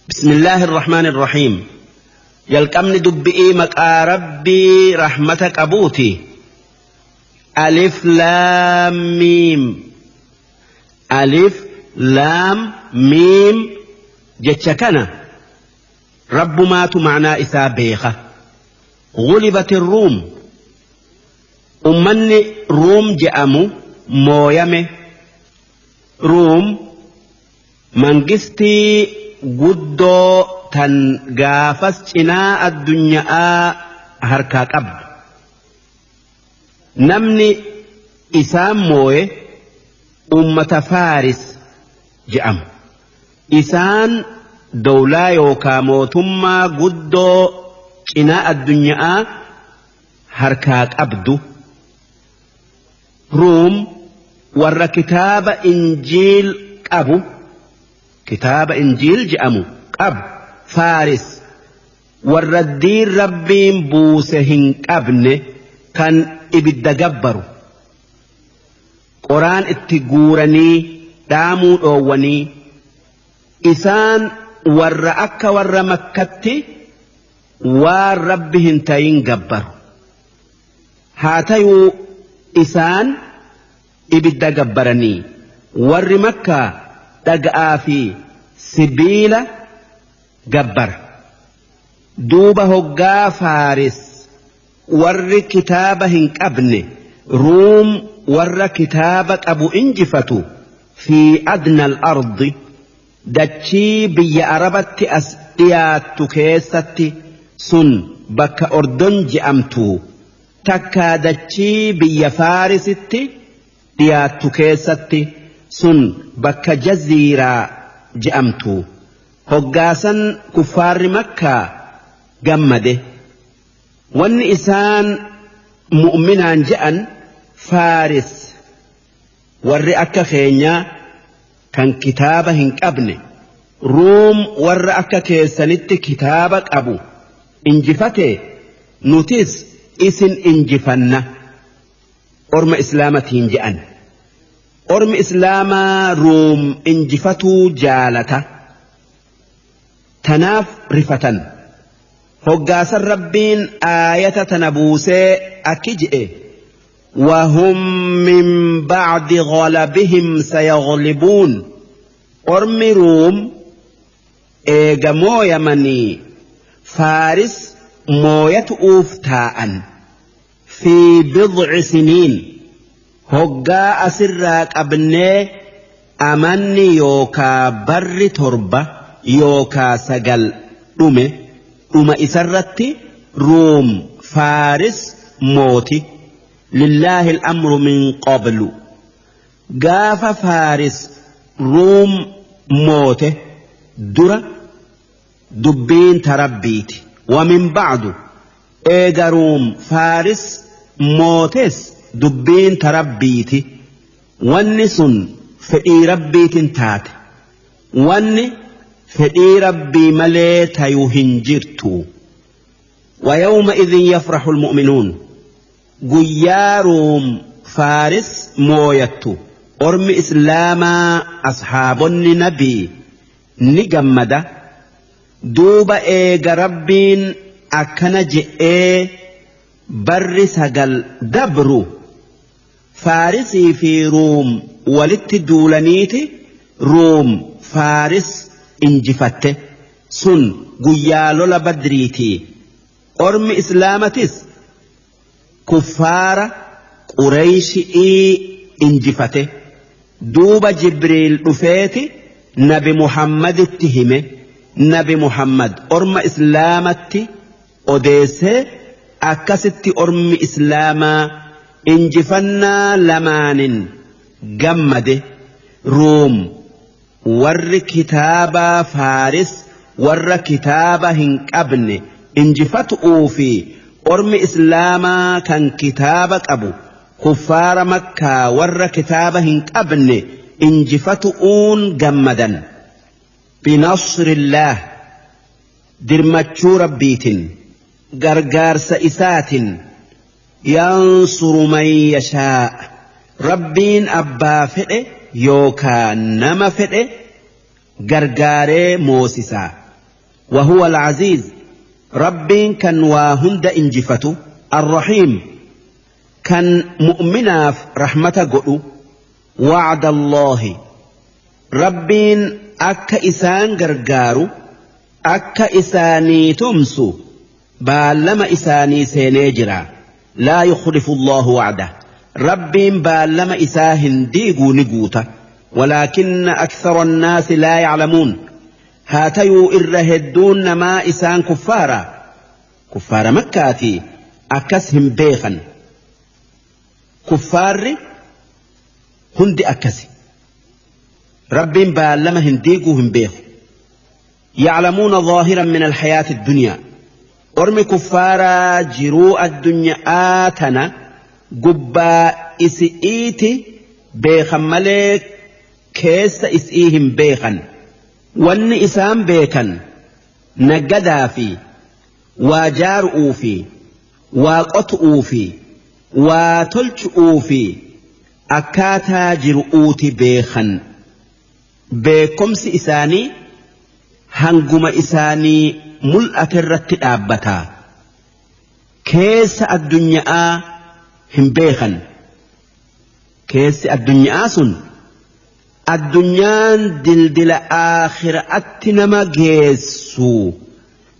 بسم الله الرحمن الرحيم يلقمن دبئي مقا ربي رحمتك أبوتي ألف لام ميم ألف لام ميم جتشكنا رب مات معنا إسا بيخة غلبت الروم أمني روم جأمو مويمه روم منجستي guddoo tan gaafas cinaa addunyaa harkaa qabdu namni isaan mooye ummata Faaris je'amu isaan dawlaa yookaa mootummaa guddoo cinaa addunyaa harkaa qabdu Ruum warra kitaaba Injiil qabu kitaaba Injiil je'amu qabu Faaris warra diin Rabbiin buuse hin qabne kan ibidda gabbaru qoraan itti guuranii dhaamuu dhoowwanii isaan warra akka warra Makkatti waan Rabbi hin tayin gabbaru haa tayuu isaan ibidda gabbaranii warri Makkaa dhaga'aa fi sibiila gabbara duuba hoggaa Faaris warri kitaaba hin qabne Ruum warra kitaaba qabu injifatu fi adna al-ardi dachii biyya Arabatti as dhiyaattu keessatti sun bakka Ordon je'amtu takkaa dachii biyya Faarisitti dhiyaattu keessatti sun bakka Jaziiraa je'amtu hoggaasan kuffaarri Makkaa gammade wanni isaan mu'minaan je'an Faaris warri akka keenyaa kan kitaaba hin qabne Ruum warra akka keessanitti kitaaba qabu injifate nutis isin injifanna orma Islaamatiin je'an ormi Islaamaa Ruum injifatuu jaalata tanaaf rifatan hoggaasan Rabbiin aayata tana buusee akki je'e وهم من بعد غلبهم سيغلبون ormi Ruum eega mooyamanii Faaris mooyatu'uuf taa'an fi bidci siniin hoggaa asirraa qabnee amanni yookaa barri 7 yookaa 9 dhume dhuma isarratti Ruum Faaris mooti لله الأمر من قبل قاف فارس روم موته درة دبين تربيت ومن بعد إيجا روم فارس موتس دبين تربيت والنسن فئي ربيت تات وان فئي ربي مليت يهنجرتو ويومئذ يفرح المؤمنون guyyaa Ruum Faaris mooyattu ormi Islaamaa ashaabonni nabii ni gammada duuba eega Rabbiin akkana je'ee barri 9 dabru Faarisii fi Ruum walitti duulaniiti Ruum Faaris injifatte sun guyyaa lola Badriiti ormi Islaamatis kuffaara Qurayshii injifate duuba Jibriil dhufeeti Nabi Muhammaditti hime Nabi Muhammad orma Islaamatti odeessee akkasitti ormi Islaamaa injifannaa lamaanin gammade Ruum warri kitaabaa Faaris warra kitaaba hin qabne injifatu'uu fi ormi Islaamaa kan kitaaba qabu kuffaara Makkaa warra kitaaba hin qabne injifatu'uun gammadan binasrillaah dirmachuu Rabbiitin gargaarsa isaatin yansuru man yashaa Rabbiin abbaa fedhe yookaa nama fedhe gargaaree moosisaa. وهو العزيز ربين كان واهند إنجفته الرحيم كان مؤمنا رحمة قلو وعد الله ربين أكا إسان غرغارو أكا إساني تمسو بالما إساني سينيجرا لا يخلف الله وعده ربين بالما إساهن ديقو نقوتا ولكن أكثر الناس لا يعلمون هاتيو إرهدون ما إسان كفارا كفار مكاتي أكسهم بيخا كفار هند أكسي ربين بالما هنديقوهم بيخ يعلمون ظاهرا من الحياة الدنيا أرمي كفارا جروء الدنيا آتنا قبا إسئيتي بيخا ملك كيس إسئيهم بيخا وان إسام بيكا نجدا في وجارؤوا في وقطؤوا في وتلجؤوا في أكاتا جرؤوت بيخا بكمس إساني هنقم إساني ملأة الرت أبتا كيس الدنيا هم بيخا كيس الدنيا سن الدنيا دلدل آخر أتنما جيسو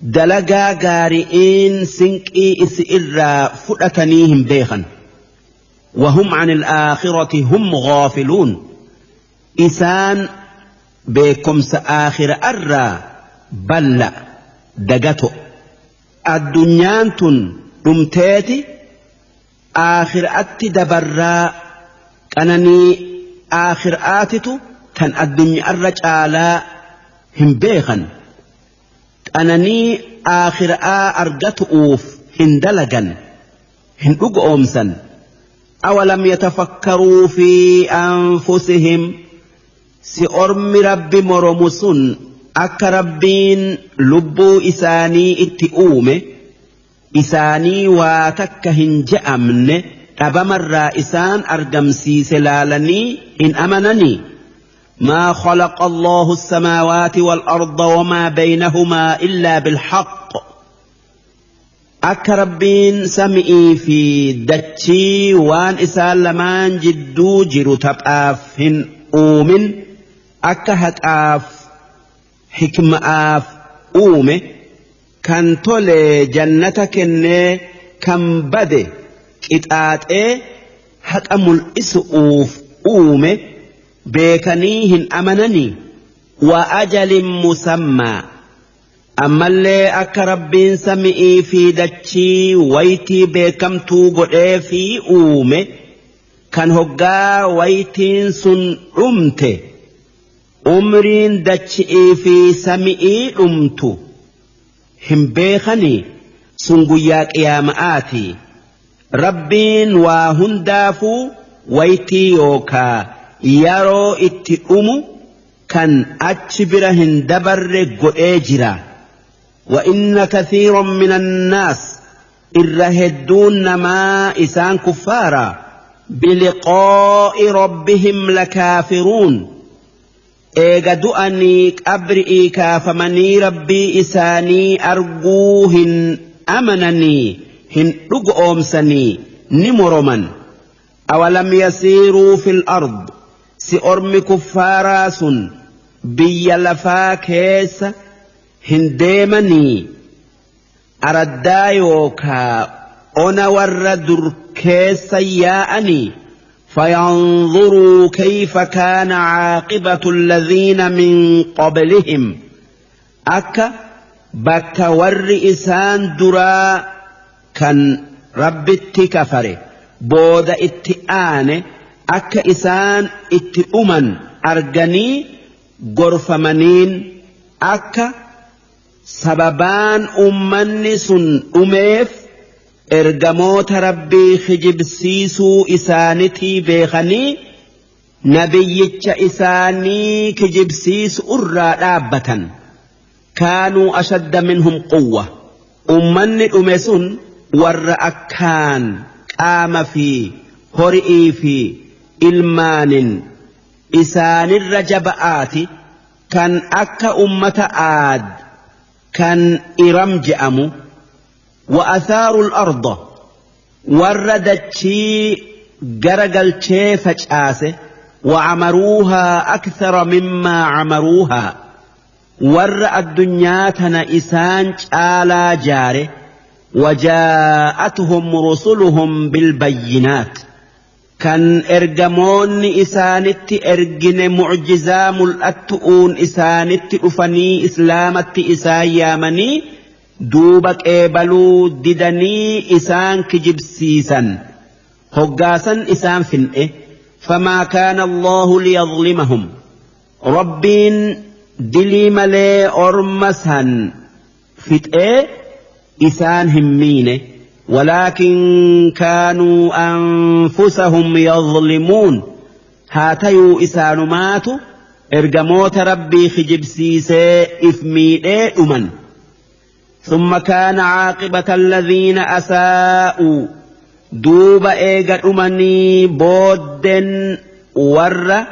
دلقا قارئين سنكي إسئر فرأتنيهم بيخا وهم عن الآخرة هم غافلون إسان بكم سآخر أرى بل دقتو الدنيا تن آخر أت دبرا كانني آخر آتتو كان الدنيا الرجالا هم بيخا أنني آخر أرجتؤوف هندلقا هندق أمسا أولم يتفكروا في أنفسهم سأرم رب مرمسون أكربين لبو إساني اتئومه إساني واتكهن جأمن أبمر إسان أرجمسي سلالني إن أمنني ما خلق الله السماوات والأرض وما بينهما إلا بالحق أكربين سمئي في دتشي وان إسان لمان جدو جرو تبآف هن أومن أكهت آف حكم آف أومه كان تولي جنتك إني كان بدي إتآت إيه حق أمul إسؤوف أومه بيكنيهن أمنني وأجل مسمى أما اللي أكربين سمئي في دتشي ويتي بيكمتو قرئ في أومه كان هقا ويتين سن أمته أمرين دتشي في سمئي أمتو هم بيخني سنقياك يا مآتي ربين وهندافو ويتي يوكا يرو اتئمو كان أتشبرهن دبر قئجرا وإن كثير من الناس إرهدون ما إسان كفارا بلقاء ربهم لكافرون إيغا دؤني أبرئي كافمني ربي إساني أرجوهن أمنني هن رقومسني نمرمن أولم يسيروا في الأرض سأرم كفاراس بي لفا كيس هنديمني أردايوكا أنا وردر كيس ياأني فينظروا كيف كان عاقبة الذين من قبلهم أكا بك ور إسان درا كان رب التكفر بود اتئان أكا إسان اتئمن أرجني غرفمنين أكا سببان أمني سن أميف ergamoota rabbii kijibsiisuu isaanitii beekanii nabiyyicha isaanii kijibsiisu irraa dhaabbatan kaanuu ashadda minhum quwwa ummanni dhume sun warra akkaan qaama fi hori'ii fi ilmaanin isaanirra jaba'aati kan akka ummata aad كان إرم جأمو وأثاروا الأرض وردتشي جرجلتشي فجآسه وعمروها أكثر مما عمروها ور الدنيا تنا إسان آلا جاره وجاءتهم رسلهم بالبينات كان إرجمون إسانت إرجن معجزة ملأتؤون إسانت أفني إسلامت إسايامني دوبك إبلو ددني إسان كجبسيسا هقاسا إسان فنئ فما كان الله ليظلمهم ربين دلي ملي أرمسا فتئ إسان همينه ولكن كانوا أنفسهم يظلمون هاتيو إسان ماتوا إرجموت ربي خجبسيسي إثمي أمن ثم كان عاقبة الذين أساءوا دوب إيغا أمني بودن ور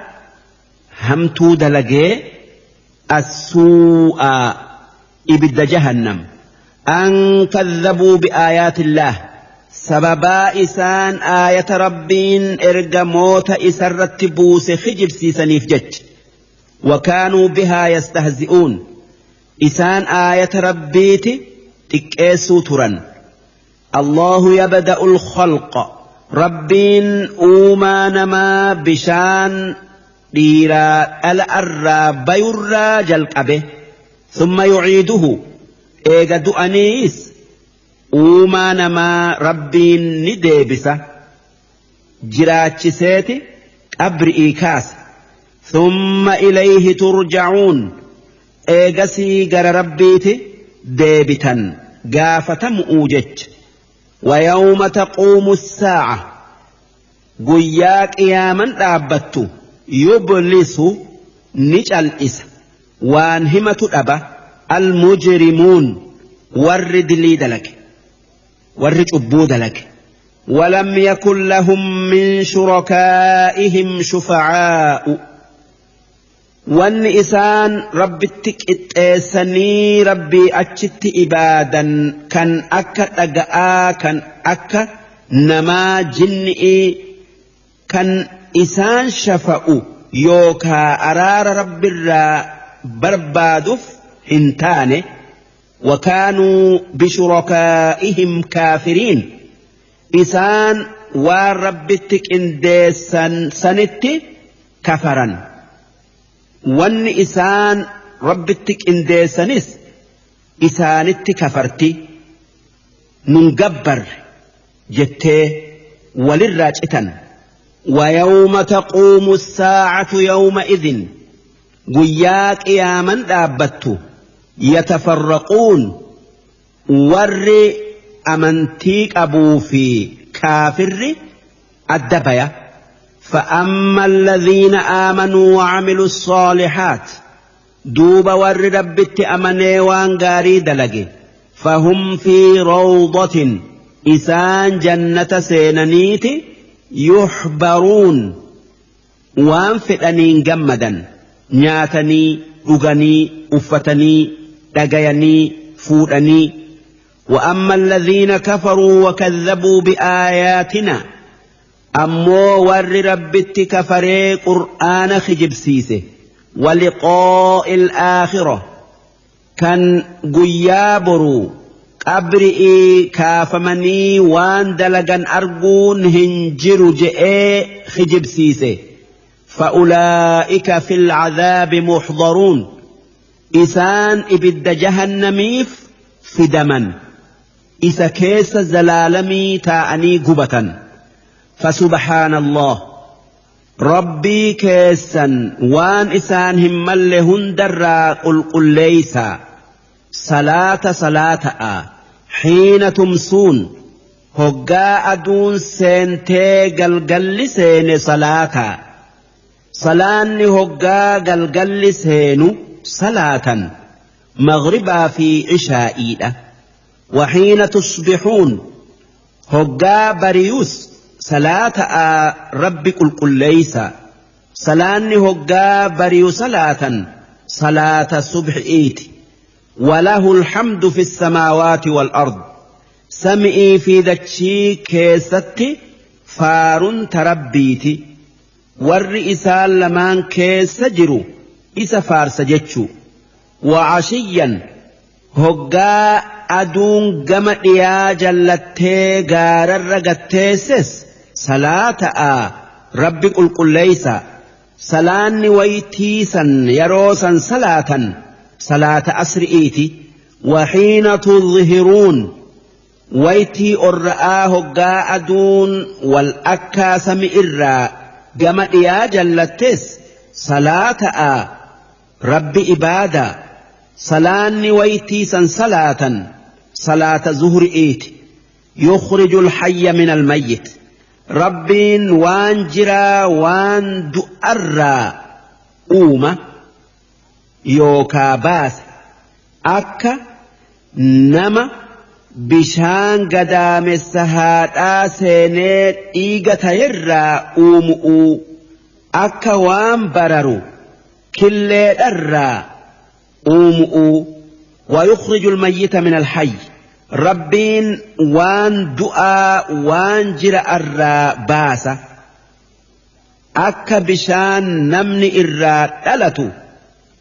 همتو دلقي السوء إبد جهنم أن كذبوا بآيات الله سببا إسان آية ربين إرجموت إسرت بوس خجب سيسنيف جج وكانوا بها يستهزئون إسان آية ربيت تكيسو ترا الله يبدأ الخلق ربين أوما نما بشان ديرا الأرى بيرا جلقبه ثم يعيده إيغا دؤنيس أوما نما ربين نديبسة جراتشسيتي قبر إيكاس ثم إليه ترجعون إيغا سيغر ربيتي ديبتا قافة مؤوجج ويوم تقوم الساعة قياك يا من أبتو يبلس نجل إس وانهمة أبا المجرمون ورد لي دلك ورد أبو دلك ولم يكن لهم من شركائهم شفعاء وان إسان ربتك إتسني ربي أجت إبادا كان أكا أقاء كان أكا نما جنئي كان إسان شفa'u yookaa araara rabbirraa barbaaduuf hin taane wakaanuu bishurakaa'ihim kaafiriin isaan waan rabbitti qindeessan sanitti kafaran wanni isaan rabbitti qindeessanis isaanitti kafarti nun gabbarre jettee walirraa citan. ويوم تقوم الساعة يومئذ قياك يا من دابت يتفرقون ور أمنتيك أبو في كافر الدبية فأما الذين آمنوا وعملوا الصالحات دوب ور ربت أمني وانقاري دلقي فهم في روضة إسان جنة سيننيتي يحبرون وان فدنين جمدا نياتني أغني أفتني دقيني فودني وأما الذين كفروا وكذبوا بآياتنا أمو ور ربت كفري قرآن خجبسيسه ولقاء الآخرة كان قيابرو قبرئي كافمني وان دلقا أرقون هنجر جئي خجبسيسه فأولئك في العذاب محضرون إسان إبد جهنميف فدما إسا كيس زلالمي تاعني قبة فسبحان الله ربي كيسا وان إسان همال لهن درا قل قل ليس صلاة صلاة حين تمسون هقا أدون سينتي قلقل سين صلاة صلاني هقا قلقل سينو صلاة مغربا في عشائي وحين تصبحون هقا بريوس صلاة ربي قل قل ليس صلاني هقا بريو صلاة صلاة صبح إيتي. وله الحمد في السماوات والأرض سمئي في دتشي كيستي فارن تربيتي والرئيسان لمان كيس جرو إسا فارس جتشو وعشيا هقا أدون قم يا جلتي غارر قتيسس صلاة ربي قل ليس سلان ويتيسا يروسا صلاة صلاة أسرئيتي وحين تظهرون ويتي أرآه هقا أدون والأكا سمئرا قم يا جلتس صلاة ربي إبادة صلاني ويتيسا صلاة صلاة زهر إيت يخرج الحي من الميت ربين وان جرا وان دؤرا أوما يوكا باس أكا نما بشان قدام السهاد آسينيت إيغة يرا أومؤ أكا وان بررو كل أرا أومؤ ويخرج الميت من الحي ربين وان دعاء وان جرى أرا باسا أكا بشان نمني إرا تلتو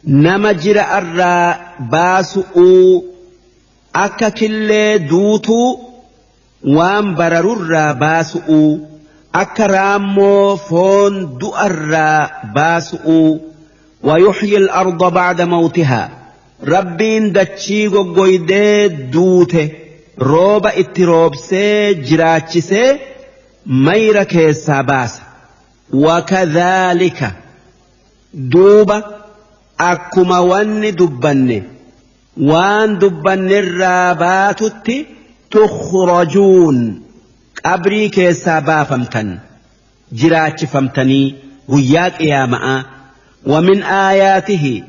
نما جرى أرا باسؤ أكا كل دوتو وان بررر باسؤ أكا رامو فون دؤرا باسؤ ويحيي الأرض بعد موتها ربين دتشي غوغويدee duute rooba itti roobsee jiraachisee mayra keessaa baasa. Wakadhaalika duuba akkuma wanni dubbanne waan dubbannerraa baatutti tukhrajuun qabrii keessaa baafamtan jiraachifamtanii guyyaa qiyaama'aa. ومن آياته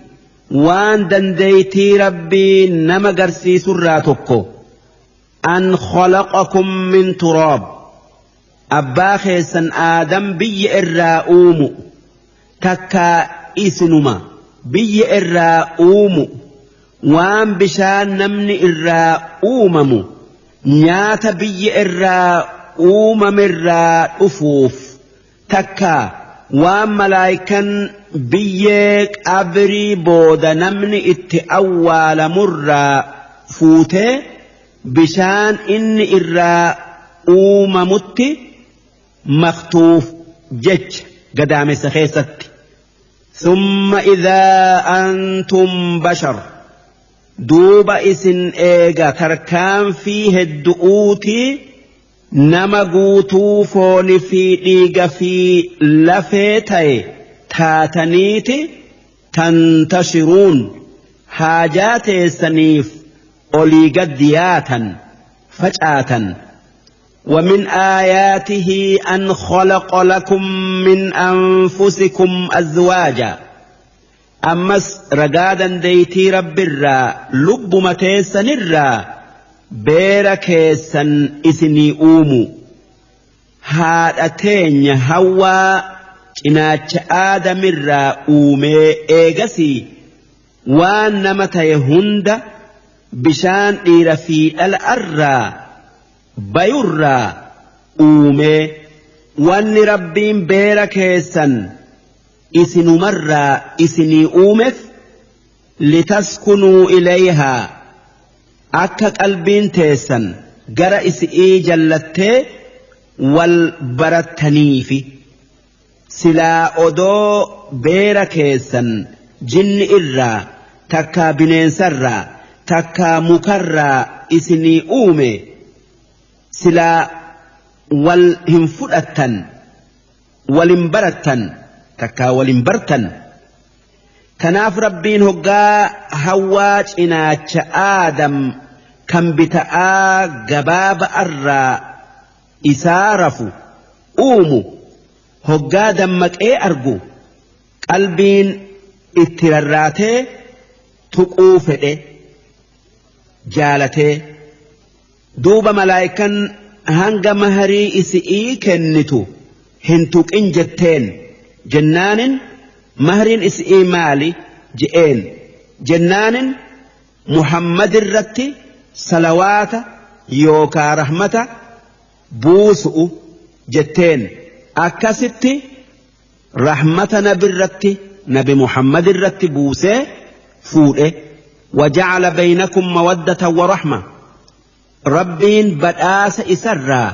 وان دنديتي ربي نما غرسيس الراتوكو أن خلقكم من تراب أبا خيسن آدم بي الراؤوم تكا إسنما بي الراؤوم وان بشان نمن الراؤومم نيات بي الراؤومم الراؤفوف تكا وان ملايكا biyyee qabrii booda namni itti awwaalamurraa fuutee bishaan inni irraa uumamutti maktuuf jecha gadaamessa keessatti. Summa idhaa antum bashar duuba isin eega tarkaanfii heddu'uutii nama guutuu foonii fi dhiiga fi lafee ta'e. taataniiti tantashiruun haajaa teessaniif olii gad yaatan facaatan. ومن آياته أن خلق لكم من أنفسكم أزواجا أمس رقادا ديتي رب الرا لب متيسن الرا بيركيسن إسني أومو هاتين هوا cinaacha aadamirraa uumee eegasii waan nama ta'e hunda bishaan dhiira fi dhala'arraa bayurraa uumee wanni rabbiin beera keessan isinumarraa isinii uumeef litaskunuu ilayhaa akka qalbiin teessan gara isi'ii jallattee wal barattaniifi. Silaa odoo beera keessan jinni irraa takkaa bineensarraa takkaa mukarraa isinii uume silaa wal hin fudhattan wal hin barattan takkaa wal hin bartan. Kanaaf rabbiin hoggaa hawwaa cinaacha aadam kan bita'aa gabaaba'arraa isaa rafu uumu. Hoggaa dammaqee argu qalbiin itti rarraatee tuquu fedhe jaalatee duuba malaayikan hanga maharii isi'ii kennitu hin tuqin jetteen jennaanin mahariin isi'ii maali je'een jennaanin Muhammad irratti salawaata yookaa rahmata buusu'u jetteen. Akkasitti rahmata nabirratti, nabi Muhammad irratti buusee fuudhe. Wajacala baynakum mawaddatan wa rahma, Rabbiin badhaasa isarraa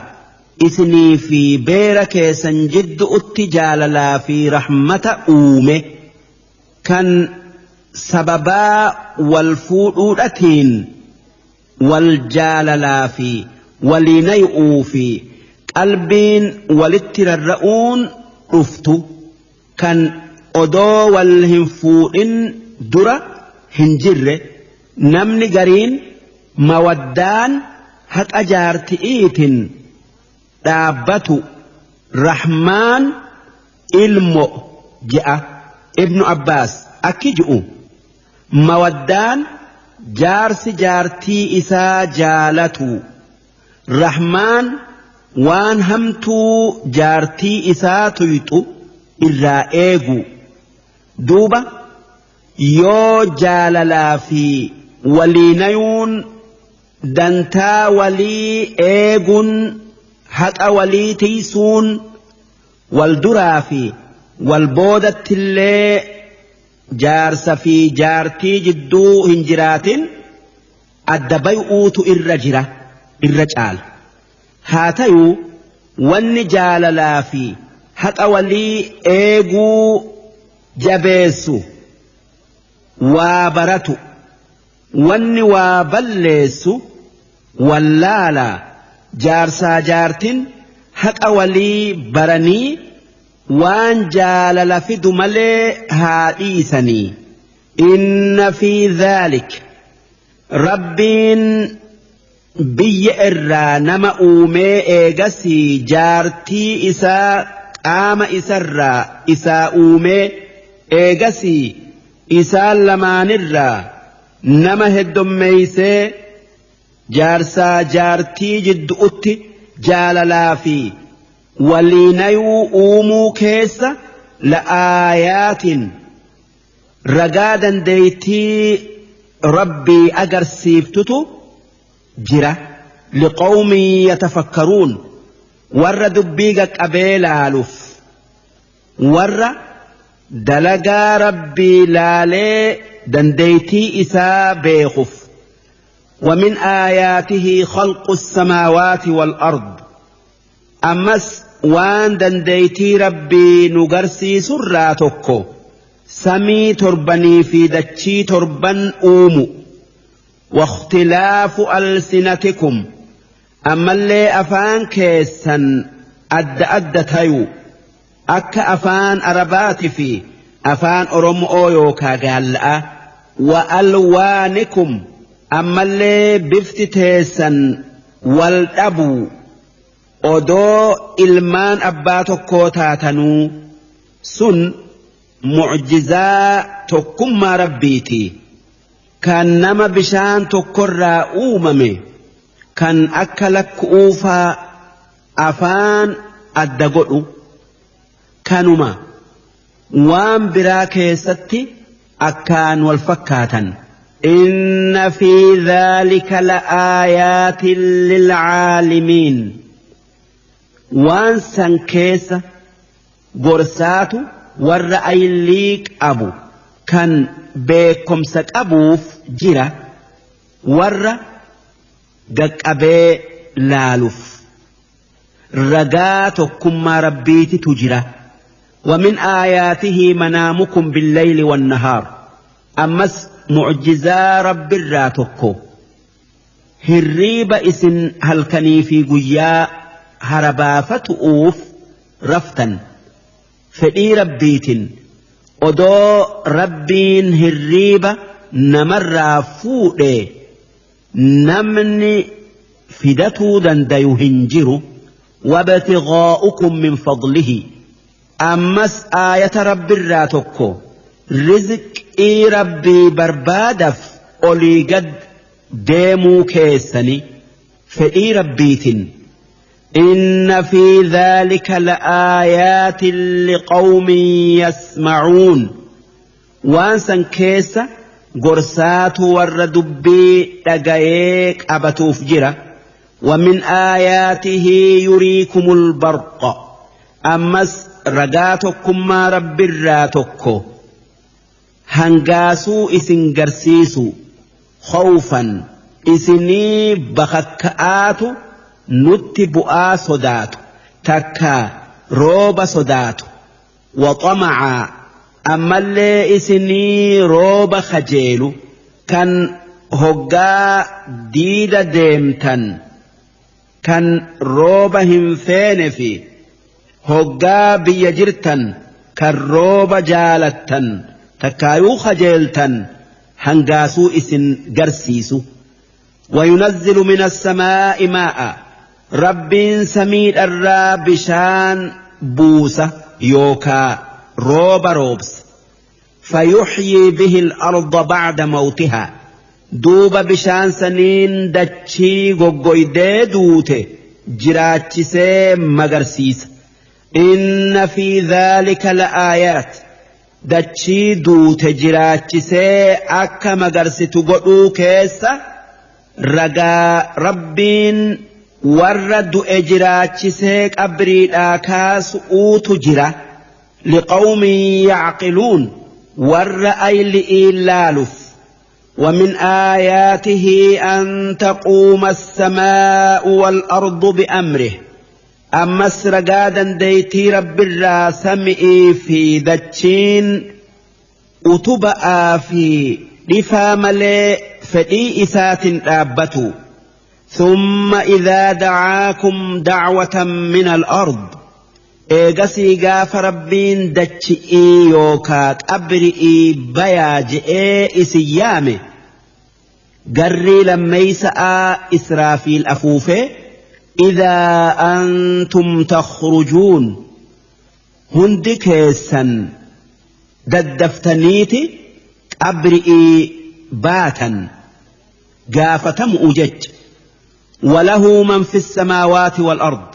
isinii fi beera keessan jiddu'utti jaalalaa fi rahmata uume, kan sababaa wal fuudhuudhatiin wal jaalalaa fi waliinayu'uu fi qalbiin walitti rarra'uun dhuftu, kan odoo wal hin fuudhin dura hin jirre. Namni gariin mawaddaan haqa jaarti'iitin dhaabbatu, rahmaan ilmo je'a. Ibnu Abbaas akki ji'u: mawaddaan jaarsi jaartii isaa jaalatu, rahmaan waan hamtuu jaartii isaa tuyxu irraa eegu. Duuba yoo jaalalaa fi waliinayuun, dantaa walii eeguun, haqa walii tiisuun wal duraa fi wal boodattillee jaarsa fi jaartii jidduu hin jiraatin, adda bay'uutu irra jira, irra caala. Haa tayuu wanni jaalalaa fi haqa walii eeguu jabeessu waa baratu, wanni waa balleessu wallaalaa. Jaarsaa jaartin haqa walii baranii waan jaalala fidu malee haa dhiisanii. Inna fi dhaalik, Rabbiin biyya irraa nama uumee eegasii jaartii isaa qaama isarraa isaa uumee eegasii isaan lamaanirraa nama heddommeeysee jaarsaa jaartii jiddu'utti jaalalaa fi waliinayuu uumuu keessa la'aayaatin, ragaa dandeeytii Rabbii agarsiiftutu jira, liqawmin yatafakkaruun, warra dubbii qaqqabee laaluuf, warra dalagaa Rabbii laalee dandeeytii isaa beekuuf. ومن آياته خلق السماوات والأرض، ammas waan dandeeytii Rabbii nu garsiisurraa tokko samii torbanii fi dachii torban uumu. واختلاف ألسنتكم، ammallee afaan keessan adda adda tayu, akka afaan Arabaati fi afaan Oromoo yookaa gaalla'a. وألوانكم، ammallee bifti teessan wal dhabuu odoo ilmaan abbaa tokkoo taatanuu, sun mucjizaa tokkummaa Rabbiiti. Kan nama bishaan tokkorraa uumame kan akka lakku'uufaa afaan adda godhu kanuma waan biraa keessatti akkaan wal fakkaatan. إن في ذلك لآيات للعالمين، waan san keessa gorsaatu warra aylii qabu kan beekomsa qabuuf jira, warra gaqqabee laaluuf ragaa tokkummaa Rabbiititu jira. ومن آياته منامكم بالليل والنهار، ammas mucjizaa Rabbirraa tokko hirriiba isin halkanii fi guyyaa harabaafatu'uuf raftan fedhii Rabbiitin. Odoo Rabbiin hirriiba namarraa fuudhe namni fidatuu dandayu hin jiru. وابتغاؤكم من فضله، ammas aayata Rabbirraa tokko rizqii Rabbii barbaadaf olii gad deemuu keessani fedhii Rabbiitin. إن في ذلك لآيات لقوم يسمعون، waan san keessa Gorsaatu warra dubbii dhagayee qabatuuf jira. ومن آياته يريكم البرق أمس رقاتكم ما رب الراتك هنقاسو إسن قرسيسو خوفا إسني بخكآت نتبؤا صدات تكا روب صدات وطمعا أما اللي إسني روب خجيلو كان هقا ديد ديمتن كان روبا هنفين في هقا بيجرتن كان روبا جالتن تكايو خجيلتن هنقاسو إسن قرسيسو وينزل من السماء ماء رب سميد الرابشان بوسة يوكا روب روبس فيحيي به الأرض بعد موتها دوب بشان سنين دتشي غوغويدي دوته جراتشسي مغرسيس إن في ذلك لآيات دتشي دوته جراتشسي أكا مغرستو غدو كيسا رقا ربين ورد اجراتشسي قبري آكاس أوتو جرا لقوم يعقلون والرأي لإلالف ومن آياته أن تقوم السماء والأرض بأمره أما سرقادا ديتي رب الراسمئي في دتشين أتبأ في رفامل فدي إسات رابتو ثم إذا دعاكم دعوة من الأرض eegasii gaafa rabbiin dachi'ii yookaa qabri'ii bayaa je'ee isin yaame garrii lammeeysa'aa Israafiil afuufee idaa antum takhrujuun hundi keessan daddaftaniiti qabri'ii baatan gaafatamu'u jecha walahu man fi samaawaati wal ard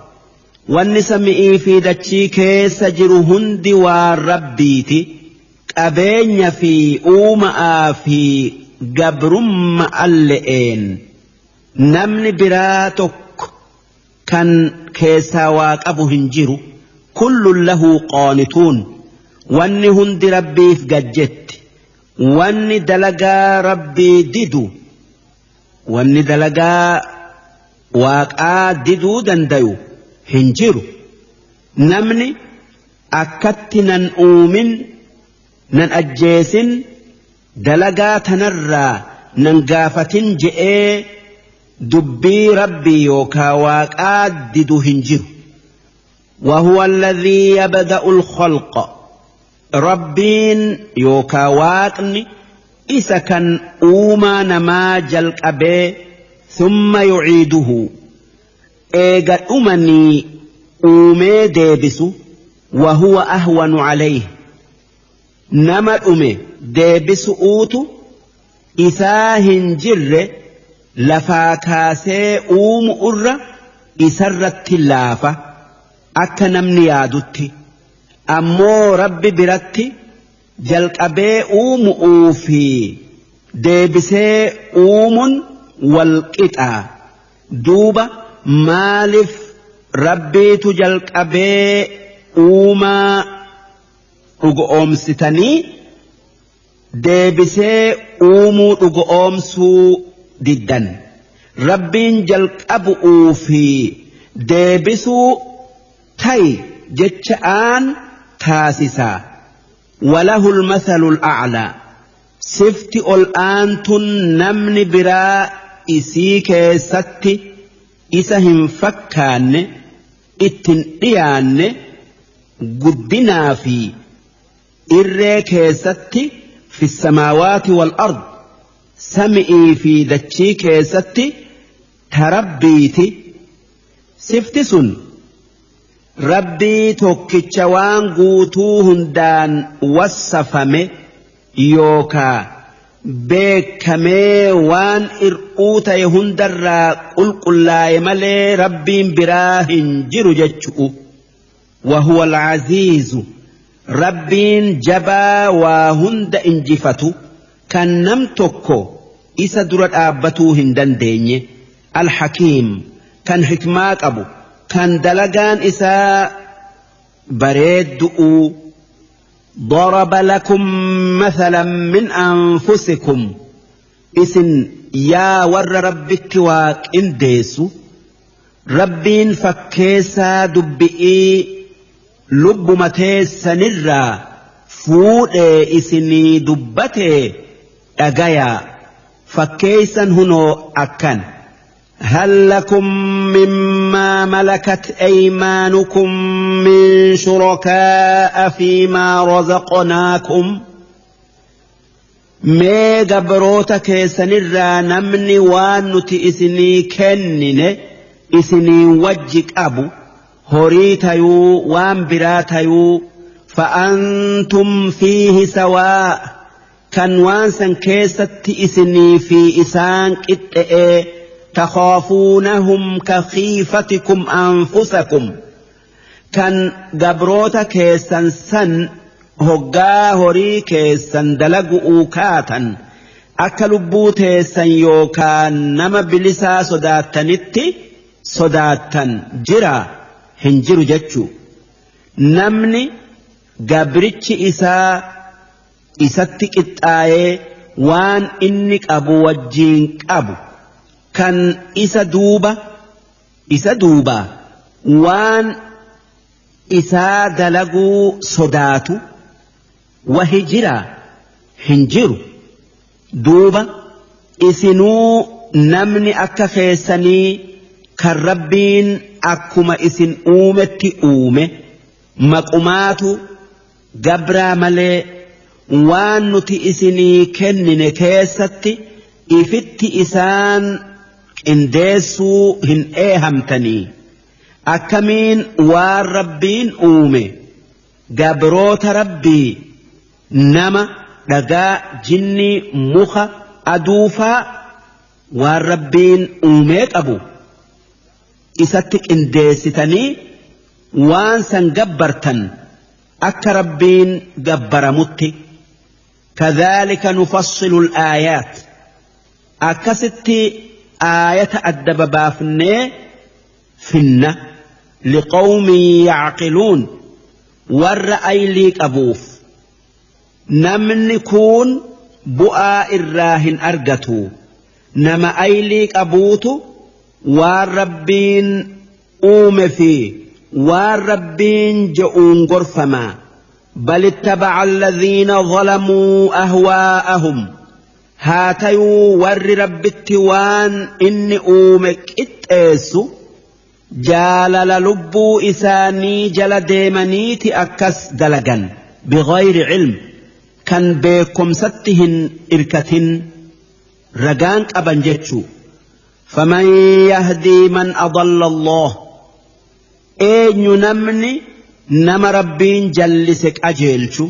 wanni sami'ii fi dachii keessa jiru hundi waan rabbiiti qabeenya fi uuma'aa fi gabrumma alle'een namni biraa tokko kan keessaa waa qabu hin jiru kullun lahu qaanituun wanni hundi rabbiif gajjetti wanni dalagaa rabbii didu wanni dalagaa waaqaa diduu dandayu hin jiru namni akkatti nan uumin nan ajjeesin dalagaa tanarraa nan gaafatin je'ee dubbii rabbii yookaa waaqaa didu hin jiru. وهو الذي يبدأ الخلق ربين يوكا واقني إسا كان أوما نما جلق أبي ثم يعيده إيغا أمني أومي ديبسو وهو أهون عليه نما أمي ديبسو أوتو إسا هنجر لفاكاسي أوم أرى إسرت اللافة akka namni yaadutti ammoo rabbi biratti jalqabee uumu'uu fi deebisee uumuun wal qixaa duuba maaliif rabbiitu jalqabee uumaa dhugoomsitanii deebisee uumuu dhugoomsuu diddan rabbiin jalqabu'uu fi deebisuu تاي جتشآن تاسسا وله المثل الأعلى سفت الآن نمن برا إسيك ست إسهم فكان إتن قدنا في إريك ست في السماوات والأرض سمئي في دتشيك ست تربيتي سفت سن Rabbii tokkicha waan guutuu hundaan wassafame yookaa beekamee waan ir'uu ta'e hundarraa qulqullaa'e malee rabbiin biraa hin jiru jechu'u. Wahuwa al-aziizu rabbiin jabaa waa hunda injifatu Kan nam tokko isa dura dhaabbatuu hin dandeenye. Alhakiim kan hikmaa qabu, kan dalagaan isaa bareeddu'uu. ضرب لكم مثلا من أنفسكم isin yaa warra Rabbitti waaqindeessu, Rabbiin fakkeessaa dubbi'ii lubbuma teessanirraa fuudhee isinii dubbatee dhagayaa. Fakkeessan hunoo akkan: هل لكم مما ملكت أيمانكم من شركاء فيما رزقناكم؟ Mee gabroota keessanirraa namni waan nuti isinii kennine isinii wajji qabu, horii tayuu waan biraa tayuu, فأنتم فيه سواء, kan waan san keessatti isinii fi isaan qixxe'ee, تخافونهم كخيفتكم أنفسكم, kan gabroota keessan san hoggaa horii keessan dalagu'uu kaatan akka lubbuu teessan yookaan nama bilisaa sodaattanitti sodaattan jira hin jiru jechuu. Namni gabrichi isaa isatti qixxaayee waan inni qabu wajjiin qabu, kan isa duuba waan isaa dalaguu sodaatu wahi jira hin jiru. Duuba isinuu namni akka keessanii kan Rabbiin akkuma isin uumetti uume, maqumaatu gabraa malee, waan nuti isinii kennine keessatti ifitti isaan qindeessuu hin eehamtanii, akkamiin waan Rabbiin uume, gabroota Rabbii, nama, dhagaa, jinnii, muka, aduufaa, waan Rabbiin uumee qabu isatti qindeessitanii waan san gabbartan akka Rabbiin gabbaramutti? كذلك نفصل الآيات, akkasitti aayata adda babaafnee finna, لقوم يعقلون, warra aylii qabuuf. Namni kun bu'aa irraa hin argatu. Nama aylii qabuutu waan Rabbiin uume fi waan Rabbiin je'uun gorfamaa. بل اتبع الذين ظلموا أهواءهم, haa tayuu warri Rabbitti waan inni uume qixxeessu jaalala lubbuu isaanii jala deemaniiti akkas dalagan, بغير علم, kan beekomsatti hin irkatin, ragaan qaban jechuu. فمن يهدي من أضل الله, eenyu namni nama Rabbiin jallise qajeelchu?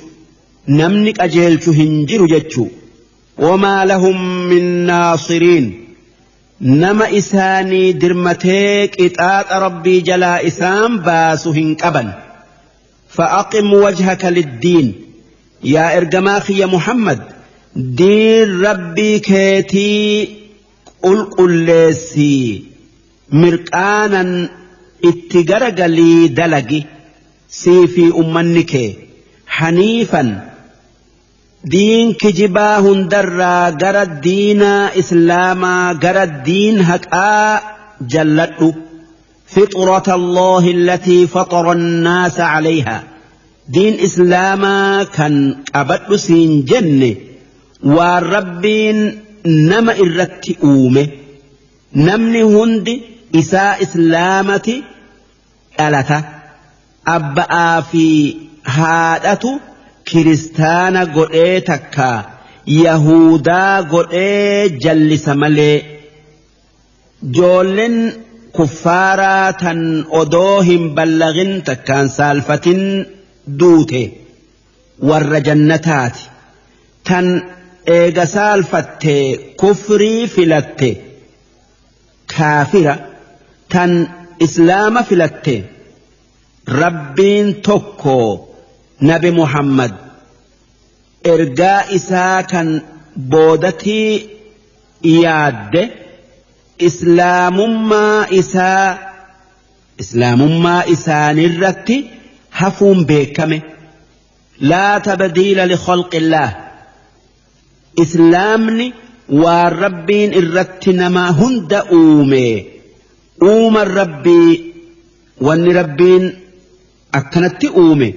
Namni qajeelchu hin jiru jechuu. وما لهم من ناصرين, nama isaanii dirmatee qixaaxa Rabbii jalaa isaan baasu hin qaban. فأقم وجهك للدين, yaa ergamaa kiyya Muhammad, diin Rabbii keetii qulqulleessii mirqaanan itti garagalii dalagi, sii fi ummanni kee, حنيفا, diin kijibaa hundarraa gara diinaa Islaamaa, gara diin haqaa jalladhu. فطرة الله التي فطر الناس عليها, diin Islaamaa kan qabadhu siin jenne, waan Rabbiin nama irratti uume. Namni hundi isaa Islaamati dhalata. Abba'aa fi haadhatu kiristaana godhee takka Yahudaa godhee jallisa malee, joolleen kuffaaraa tan odoo hin ballagin takkaan saalfatin duute warra jannataati. Tan eega saalfatte kufrii filatte kaafira. Tan Islaama filatte, Rabbiin tokko, Nabi Muhammad ergaa isaa kan boodatii yaadde islaamummaa isaa islaamummaa isaanirratti hafuun beekame. Laa tabdiila likhalqillaah, islaamni waan Rabbiin irratti nama hunda uume, uuman Rabbii wanni Rabbiin akkanatti uume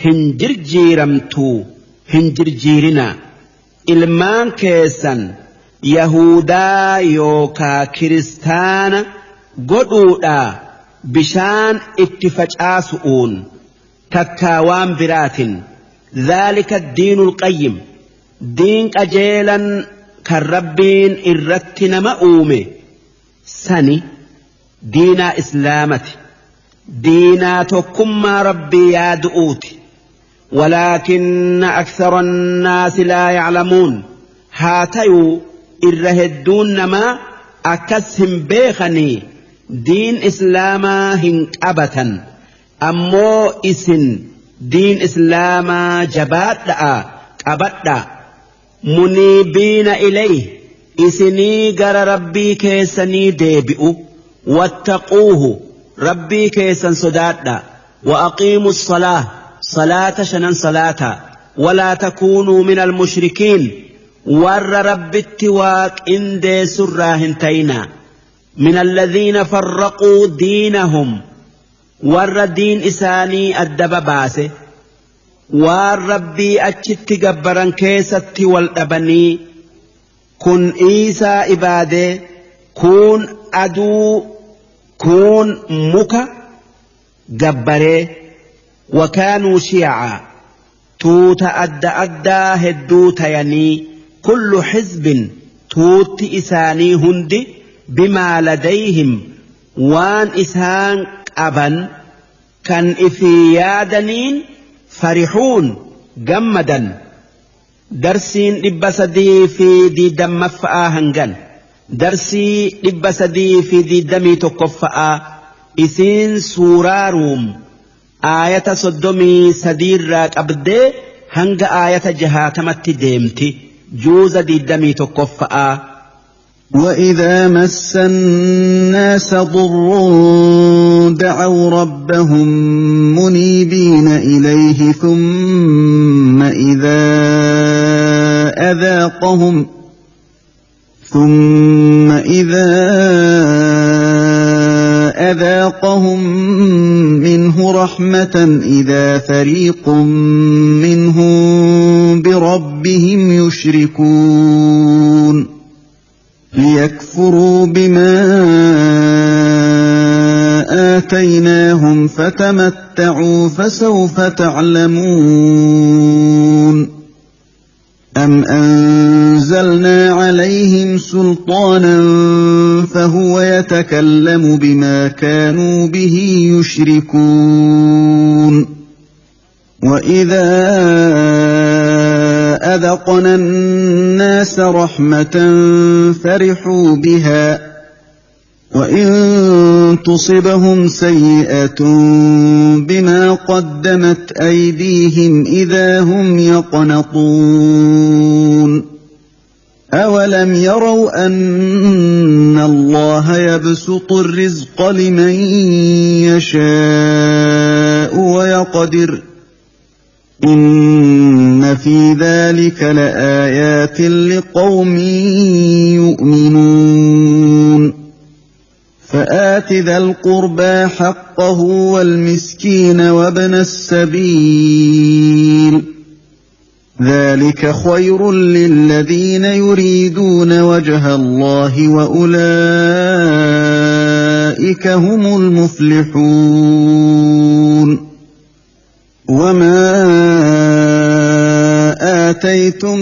hin jirjiiramtuu, hin jirjiirinaa ilmaan keessan yahudaa yookaa kiristaana godhuudhaa bishaan itti facaasu'uun takkaa waan biraatin. Dhaalika diinul qayyim, diin qajeelan kan Rabbiin irratti nama uume sani diinaa islaamati, diinaa tokkummaa Rabbii yaadu'uuti. Walaakinna akthara annaasi laa ya'lamuun, haa tayuu irra hedduun namaa akkas hin beekanii diin islaamaa hin qabatan. Ammoo isin diin islaamaa jabaadha'a qabadhaa. Muniibiina ilayhi, isinii gara Rabbii keessanii deebi'u. Wattaquuhu, Rabbii keessan sodaadha. Wa aqiimu salaah, salaata shanan salaata. Walaa takuunuu min almushrikiin, warra Rabbitti waa qindeessurraa hin ta'inaa. Min alladhiina farraquu diinahum, warra diin isaanii adda babaase, waan Rabbii achitti gabbaran keessatti wal dhabanii, kun Iisaa ibaadee, kuun aduu, kuun muka gabbaree. Wakaanuu shiyacaa, tuuta adda addaa hedduu tayanii. Kullu xizbin, tuutti isaanii hundi, bimaa ladayhim, waan isaan qaban kan ifii yaadaniin, farixuun, gammadan. Darsiin 320ffa'aa hangan. Darsii 321ffa'aa isiin suuraa Ruum aayata 33rraa qabdee hanga aayata 60tti deemti, juuza 21ffa'aa. وإذا مس الناس ضر دعوا ربهم منيبين إليه ثم إذا أذاقهم منه رحمة إذا فريق منهم بربهم يشركون ليكفروا بما آتيناهم فتمتعوا فسوف تعلمون أم أنزلنا عليهم سلطانا فهو يتكلم بما كانوا به يشركون وإذا أذقنا الناس رحمة فرحوا بها وإن تصبهم سيئة بما قدمت أيديهم إذا هم يقنطون أولم يروا أن الله يبسط الرزق لمن يشاء ويقدر إن في ذلك لآيات لقوم يؤمنون فآت ذا القربى حقه والمسكين وابن السبيل ذلك خير للذين يريدون وجه الله وأولئك هم المفلحون وما آتيتم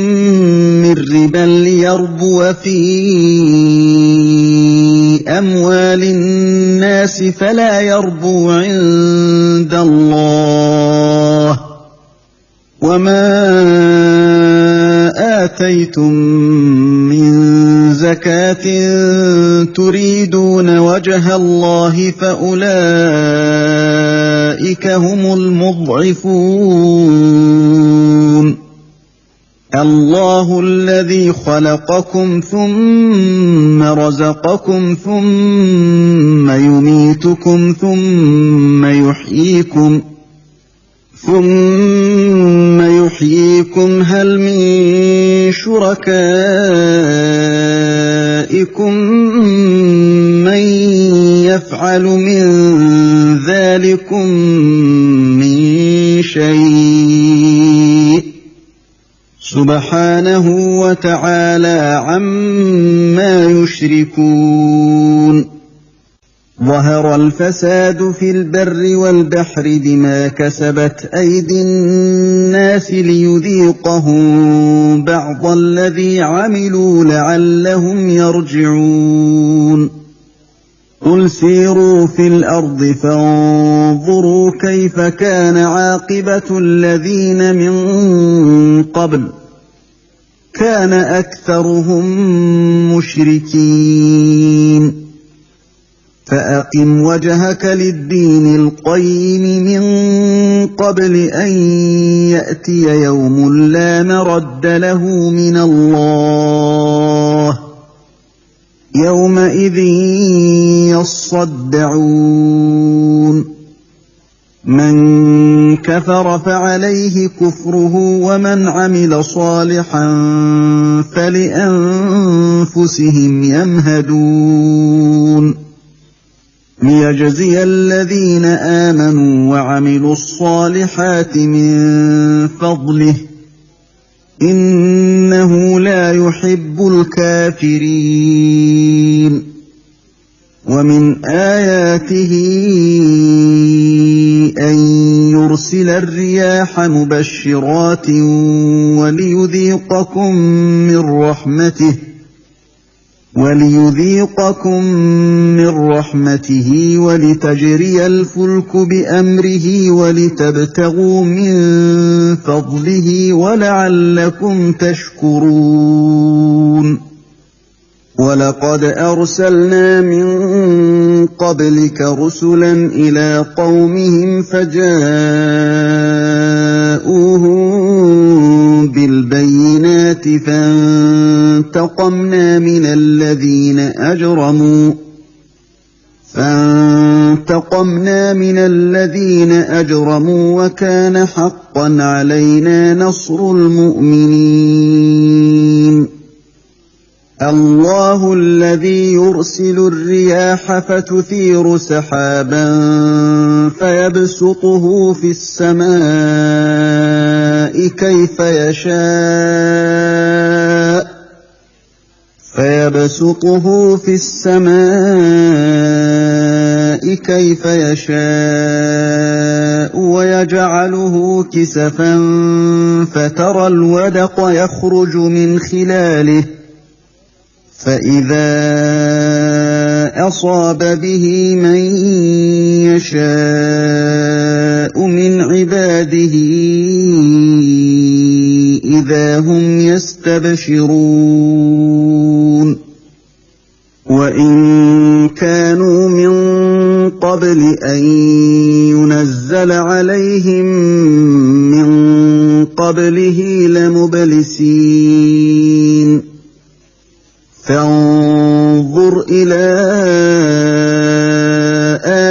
من ربا ليربو في أموال الناس فلا يربو عند الله وما آتيتم من زكاة تريدون وجه الله فأولئك هم المضعفون. الله الذي خلقكم ثم رزقكم ثم يميتكم ثم يحييكم هل من شركائكم من يفعل من ذلكم من شيء سبحانه وتعالى عما يشركون. ظهر الفساد في البر والبحر بما كسبت أيدي الناس ليذيقهم بعض الذي عملوا لعلهم يرجعون. قل سيروا في الأرض فانظروا كيف كان عاقبة الذين من قبل كان أكثرهم مشركين. فأقم وجهك للدين القيم من قبل أن يأتي يوم لا مرد له من الله يومئذ يصدعون. من كفر فعليه كفره ومن عمل صالحا فلأنفسهم يمهدون. ليجزي الذين آمنوا وعملوا الصالحات من فضله إنه لا يحب الكافرين. ومن آياته أن يرسل الرياح مبشرات وليذيقكم من رحمته ولتجري الفلك بأمره ولتبتغوا من فضله ولعلكم تشكرون. ولقد أرسلنا من قبلك رسلا إلى قومهم فجاءوهم بالبينات فانتقمنا من الذين أجرموا وكان حقا علينا نصر المؤمنين. الله الذي يرسل الرياح فتثير سحابا فيبسطه في السماء كيف يشاء ويجعله كسفا فترى الودق يخرج من خلاله فإذا أصاب به من يشاء من عباده إذا هم يستبشرون. وإن كانوا من قبل أن ينزل عليهم من قبله لمبلسين. فانظر إلى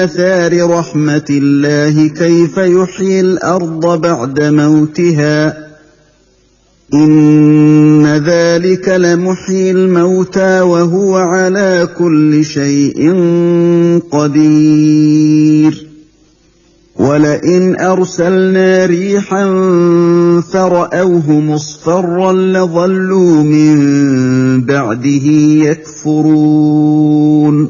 آثار رحمة الله كيف يحيي الأرض بعد موتها إن ذلك لمحيي الموتى وهو على كل شيء قدير. ولئن أرسلنا ريحا فرأوه مصفرا لظلوا من بعده يكفرون.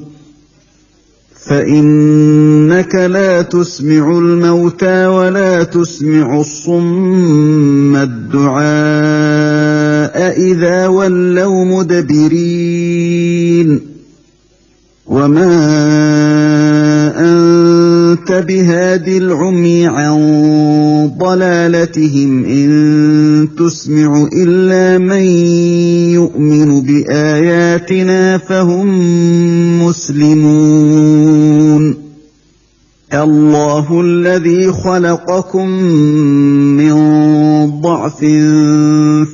فإنك لا تسمع الموتى ولا تسمع الصم الدعاء إذا ولوا مدبرين. وما أنت بهاد العمي عن ضلالتهم إن تسمع إلا من يؤمن بآياتنا فهم مسلمون. الله الذي خلقكم من ضعف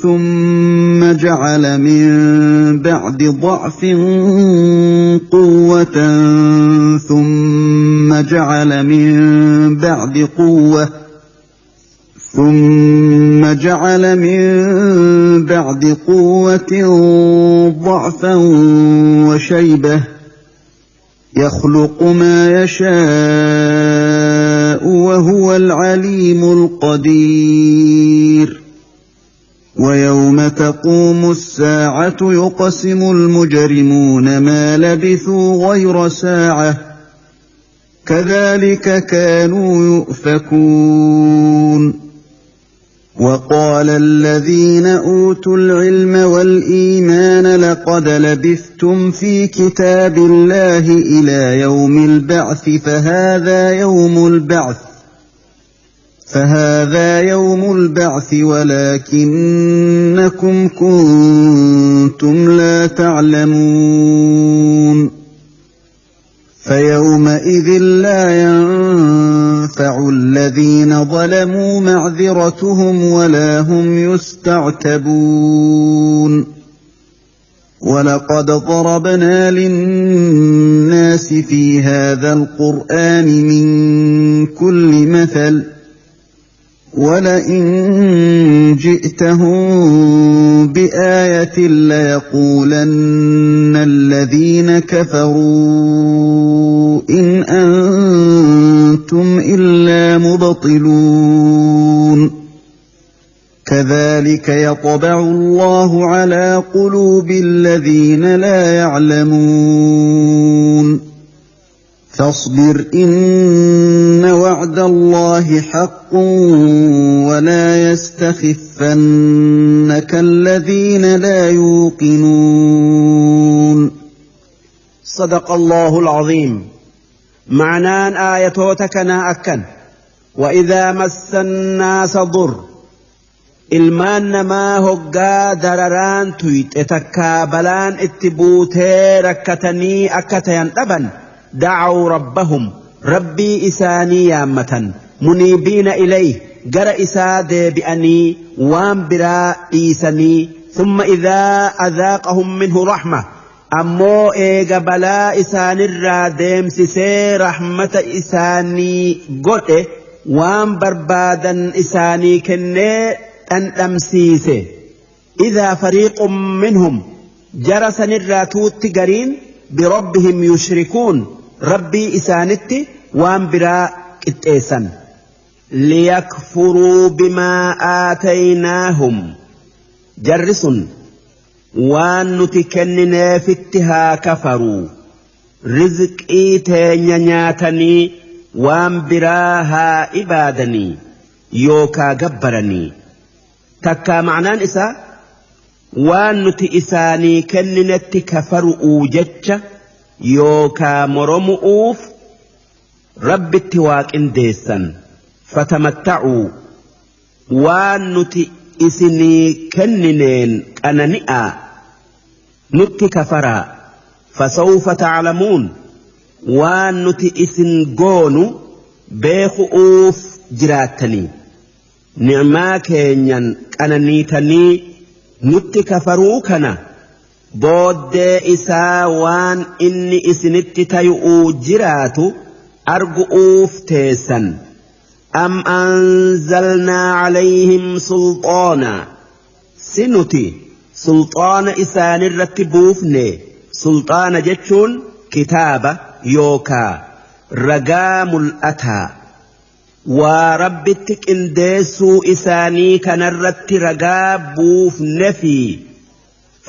ثم جعل من بعد ضعف قوة ثم جعل من بعد قوة ضعفا وشيبة يخلق ما يشاء وهو العليم القدير. ويوم تقوم الساعة يقسم المجرمون ما لبثوا غير ساعة كذلك كانوا يؤفكون. وقال الذين أوتوا العلم والإيمان لقد لبثتم في كتاب الله إلى يوم البعث فهذا يوم البعث ولكنكم كنتم لا تعلمون. فيومئذ لا ينفع الذين ظلموا معذرتهم ولا هم يستعتبون. ولقد ضربنا للناس في هذا القرآن من كل مثل ولئن جئتهم بآية ليقولن الذين كفروا إن أنتم إلا مبطلون. كذلك يطبع الله على قلوب الذين لا يعلمون. فاصبر إن وعد الله حق ولا يستخفنك الذين لا يوقنون. صدق الله العظيم. معنان آياتوتكنا أكن وإذا مس الناس ضر ilmaan namaa hoggaa dararaan tuyxe takkaa balaan itti buutee rakkatanii akka tayan dhaban dacuu rabbahum rabbii isaanii yaammatan muniibiina ilayh gara isaa deebi'anii waan biraa dhiisanii thumma idaa adhaaqahum minhu raxma ammoo eega balaa isaanirraa deemsisee raxmata isaanii godhe waan barbaadan isaanii kennee dhandhamsiise idaa fariiqun minhum jara sanirraa tuutti gariin birabbihim yushrikuun rabbii isaanitti waan biraa qixxeessan liyakfuruu bimaa aataynaahum jarri sun waan nuti kennineefitti haa kafaruu rizqii teenya nyaatanii waan biraa haa ibaadanii yookaa gabbaranii takkaa ma'naan isaa waan nuti isaanii kenninetti kafaru'uu jecha yookaa moromu'uuf rabbitti waaqindeessan fatamatta'uu waan nuti isinii kennineen qanani'aa nutti kafaraa fasawfa ta'lamuun waan nuti isin goonu beeku'uuf jiraattanii nicmaa keenyan qananiitanii nutti kafaruu kana booddee isaa waan inni isinitti tayu'uu jiraatu argu'uuf teessan am anzalnaa calayhim sulxaana si nuti sulxaana isaanirratti buufne sulxaana jechuun kitaaba yookaa ragaa mul'ataa waa rabbitti qindeessuu isaanii kanarratti ragaa buufne fi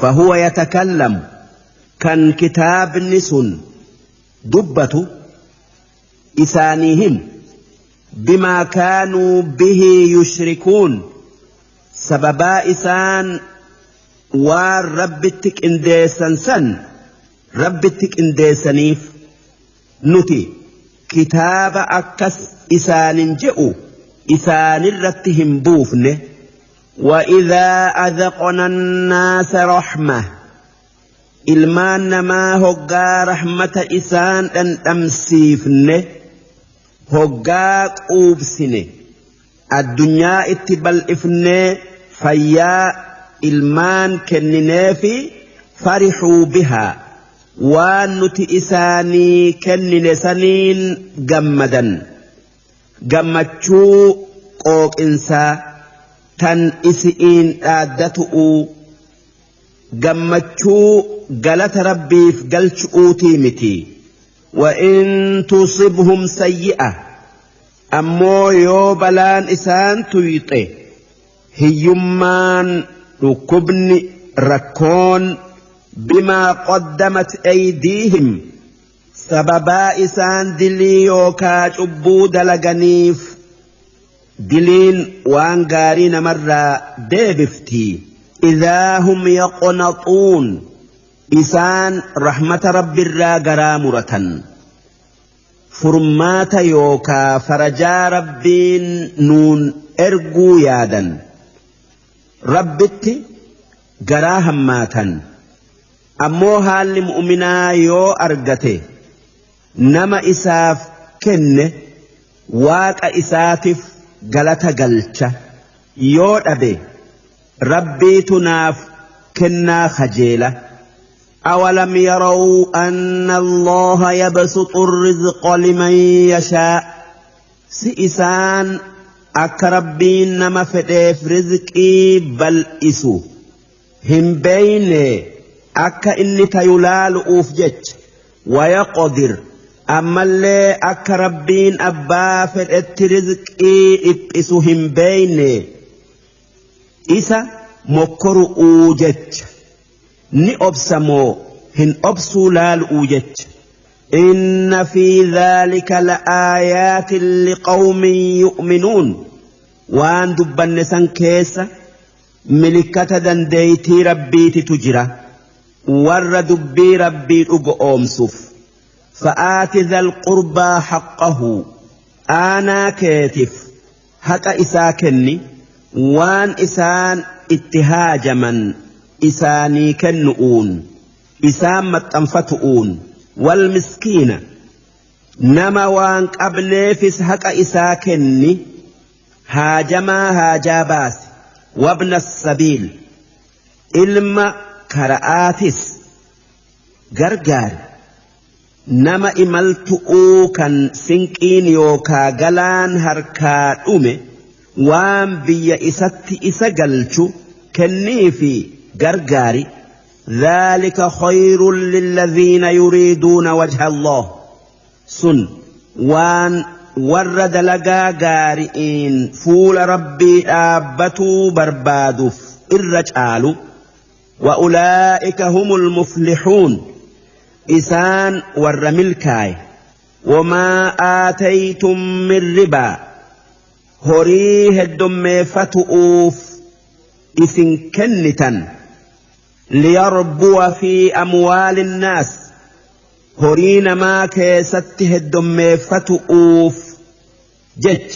fahuwa yatakallamu kan kitaabni sun dubbatu isaanii himu bimaa kaanuu bihi yushrikuun sababaa isaan waan rabbitti qindeessan san rabbitti qindeessaniif nuti kitaaba akkas isaanin je'u isaanirratti hin buufne وإذا أذقنا الناس رحمة ilmaan namaa hoggaa rahmata isaan dhandhamsiifne hoggaa quubsine Addunyaa itti bal'ifnee fayyaa ilmaan kennineefi farixuu bihaa waan nuti isaanii kennine saniin gammadan gammachuu qooqinsaa tan isi'iin dhaaddatu'uu gammachuu galata rabbiif galchu'uutii miti. وإن تصبهم سيئة ammoo yoo balaan isaan tuyxe hiyyummaan dhukkubni rakkoon bimaa qaddamat aydiihim sababaa isaan dilii yookaa cubbuu dalaganiif diliin waan gaarii namarraa deebifti idaa hum yaqnaxuun isaan rahmata rabbirraa garaa muratan furmaata yookaa farajaa rabbiin nuun erguu yaadan rabbitti garaa hammaatan. Ammoo haalli mu'minaa yoo argate nama isaaf kenne waaqa isaatiif galata galcha yoo dhabe rabbiitu naaf kennaa kajeela. أولم يروا أن الله يبسط الرزق لمن يشاء سئسان akka rabbiin nama fedheef rizqii bal'isu hin beeyne akka inni tayu laalu'uuf jecha wayaqdir ammallee akka rabbiin abbaa fedhetti rizqii dhiphisu hin beeyne isa mokkoru'uu jecha ni obsamoo hin obsuu laalu'uu jecha. إن في ذلك لآيات لقوم يؤمنون وان دبن سن كيس ملكة دنديتي ربي تجرى ور دبي ربي أمسف فآت ذا القربى حقه أنا كاتف حق إساكني وان إسان اتهاجما إساني كنؤون إسان متنفتؤون والمسكين نما وان قبل حق إساكني هاجما هاجاباس وابن السبيل إلما كرآتس غرغار نما إملتؤو كان سنكين يوكا غلان هركا أمي وان بي إسات إساقلتو كنيفي غرغاري ذلك خير للذين يريدون وجه الله سن وان ورد لقا قارئين فول ربي آبتوا بربادف الرجال وأولئك هم المفلحون إسان ورملكاي وما آتيتم من ربا هريه الدم فتؤوف إسن كنتا ليربو في أموال الناس هرين ما كيسته الدم فتؤوف جج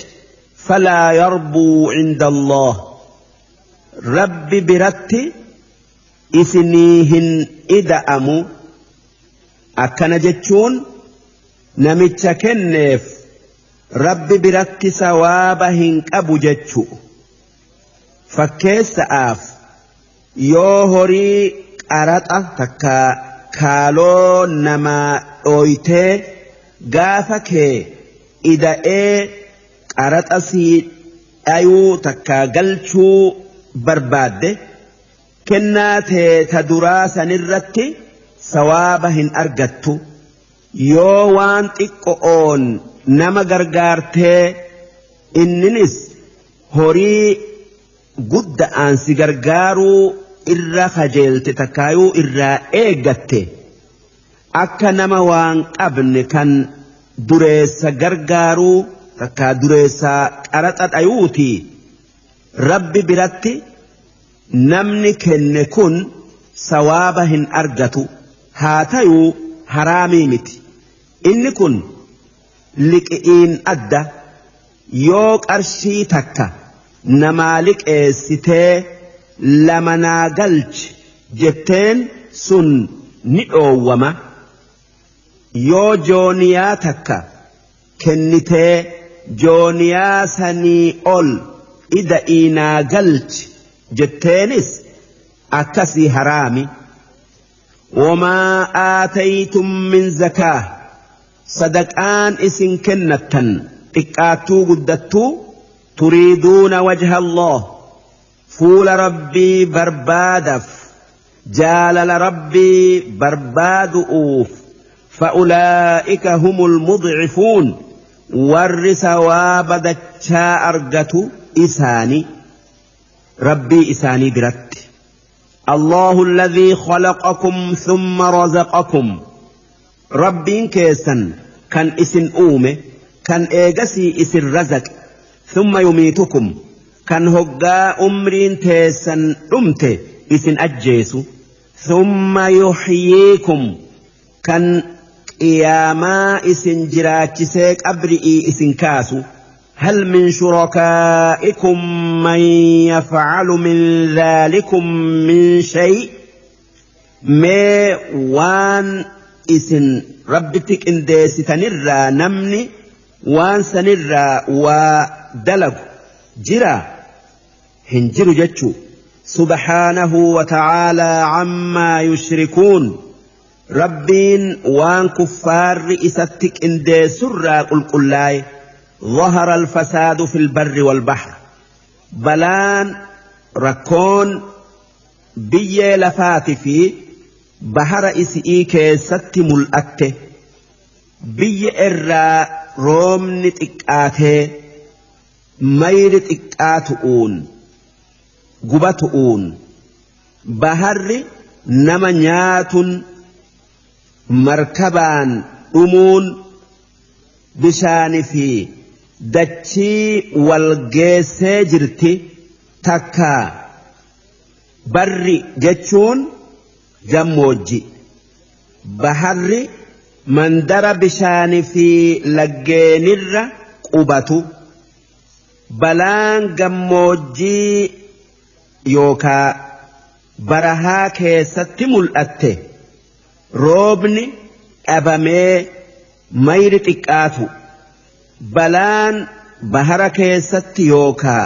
فلا يربو عند الله رب برت إسنيهن إدأمو أكن جتشون نمتش كنف رب برت سوابهن أبو جتشو فكيس آف yoo horii qaraxa takka kaaloo namaa dhooytee gaafa kee ida'ee qaraxa sii dhayuu takka galchuu barbaadde kennaa tee ta duraa sanirratti sawaaba hin argattu yoo waan xiqqoon nama gargaartee inninis horii gudda'aan si gargaaruu irra kajeelte takkaayuu irraa eeggatte akka nama waan qabne kan dureessa gargaaruu takkaa dureessa qaraxa dhayuuti rabbi biratti namni kenne kun sawaaba hin argatu haa tayuu haraamii miti inni kun liqi'iin adda yoo qarshii takka namaa liqeessitee lama naa galchi jetteen sun ni dhoowwama yoo jooniyaa takka kennitee Jooniyaa sanii ol ida'ii naa galchi jetteenis akkasii haraami. Wamaa aataytum min zakaa, sadaqaan isin kennattan xiqqaattuu guddattuu, turiiduuna wajha Allah, fuula Rabbii barbaadaf, jaalala Rabbii barbaadu'uuf, fa'ulaa'ika humul mudcifuun, warri sawaaba dachaa argatu isaani Rabbii isaanii biratti. Allahu alladhii khalaqakum thumma razaqakum, Rabbiin keessan kan isin uume, kan eegasii isin razaqe, thumma yumiitukum, kan hoggaa umriin teessan dhumte isin ajjeesu, thumma yuhyiikum, kan qiyaamaa isin jiraachisee qabri'ii isin kaasu. Hal min shurakaa'ikum man yaf'alu min dhaalikum min shay', mee waan isin Rabbitti qindeessitanirraa namni waan sanirraa waa dalagu jira? Hin jiru jechuu. Subhaanahu wa ta'aalaa ammaa yushrikuun, Rabbiin waan kuffaarri isatti qindeessurraa qulqullaa'e. Dhahara alfasaadu fil barri wal bahr, balaan rakkoon biyyee lafaati fi bahara isi'ii keessatti mul'atte. Biyya irraa roobni xiqqaatee mayri xiqqaatu'uun gubatu'uun, baharri nama nyaatun, markabaan dhumuun, bishaani fi dachii wal geessee jirti. Takka barri jechuun gammoojji, baharri mandara bishaani fi laggeenirra qubatu. Balaan gammoojjii yookaa barahaa keessatti mul'atte, roobni dhabamee mayri xiqqaatu. Balaan bahara keessatti yookaa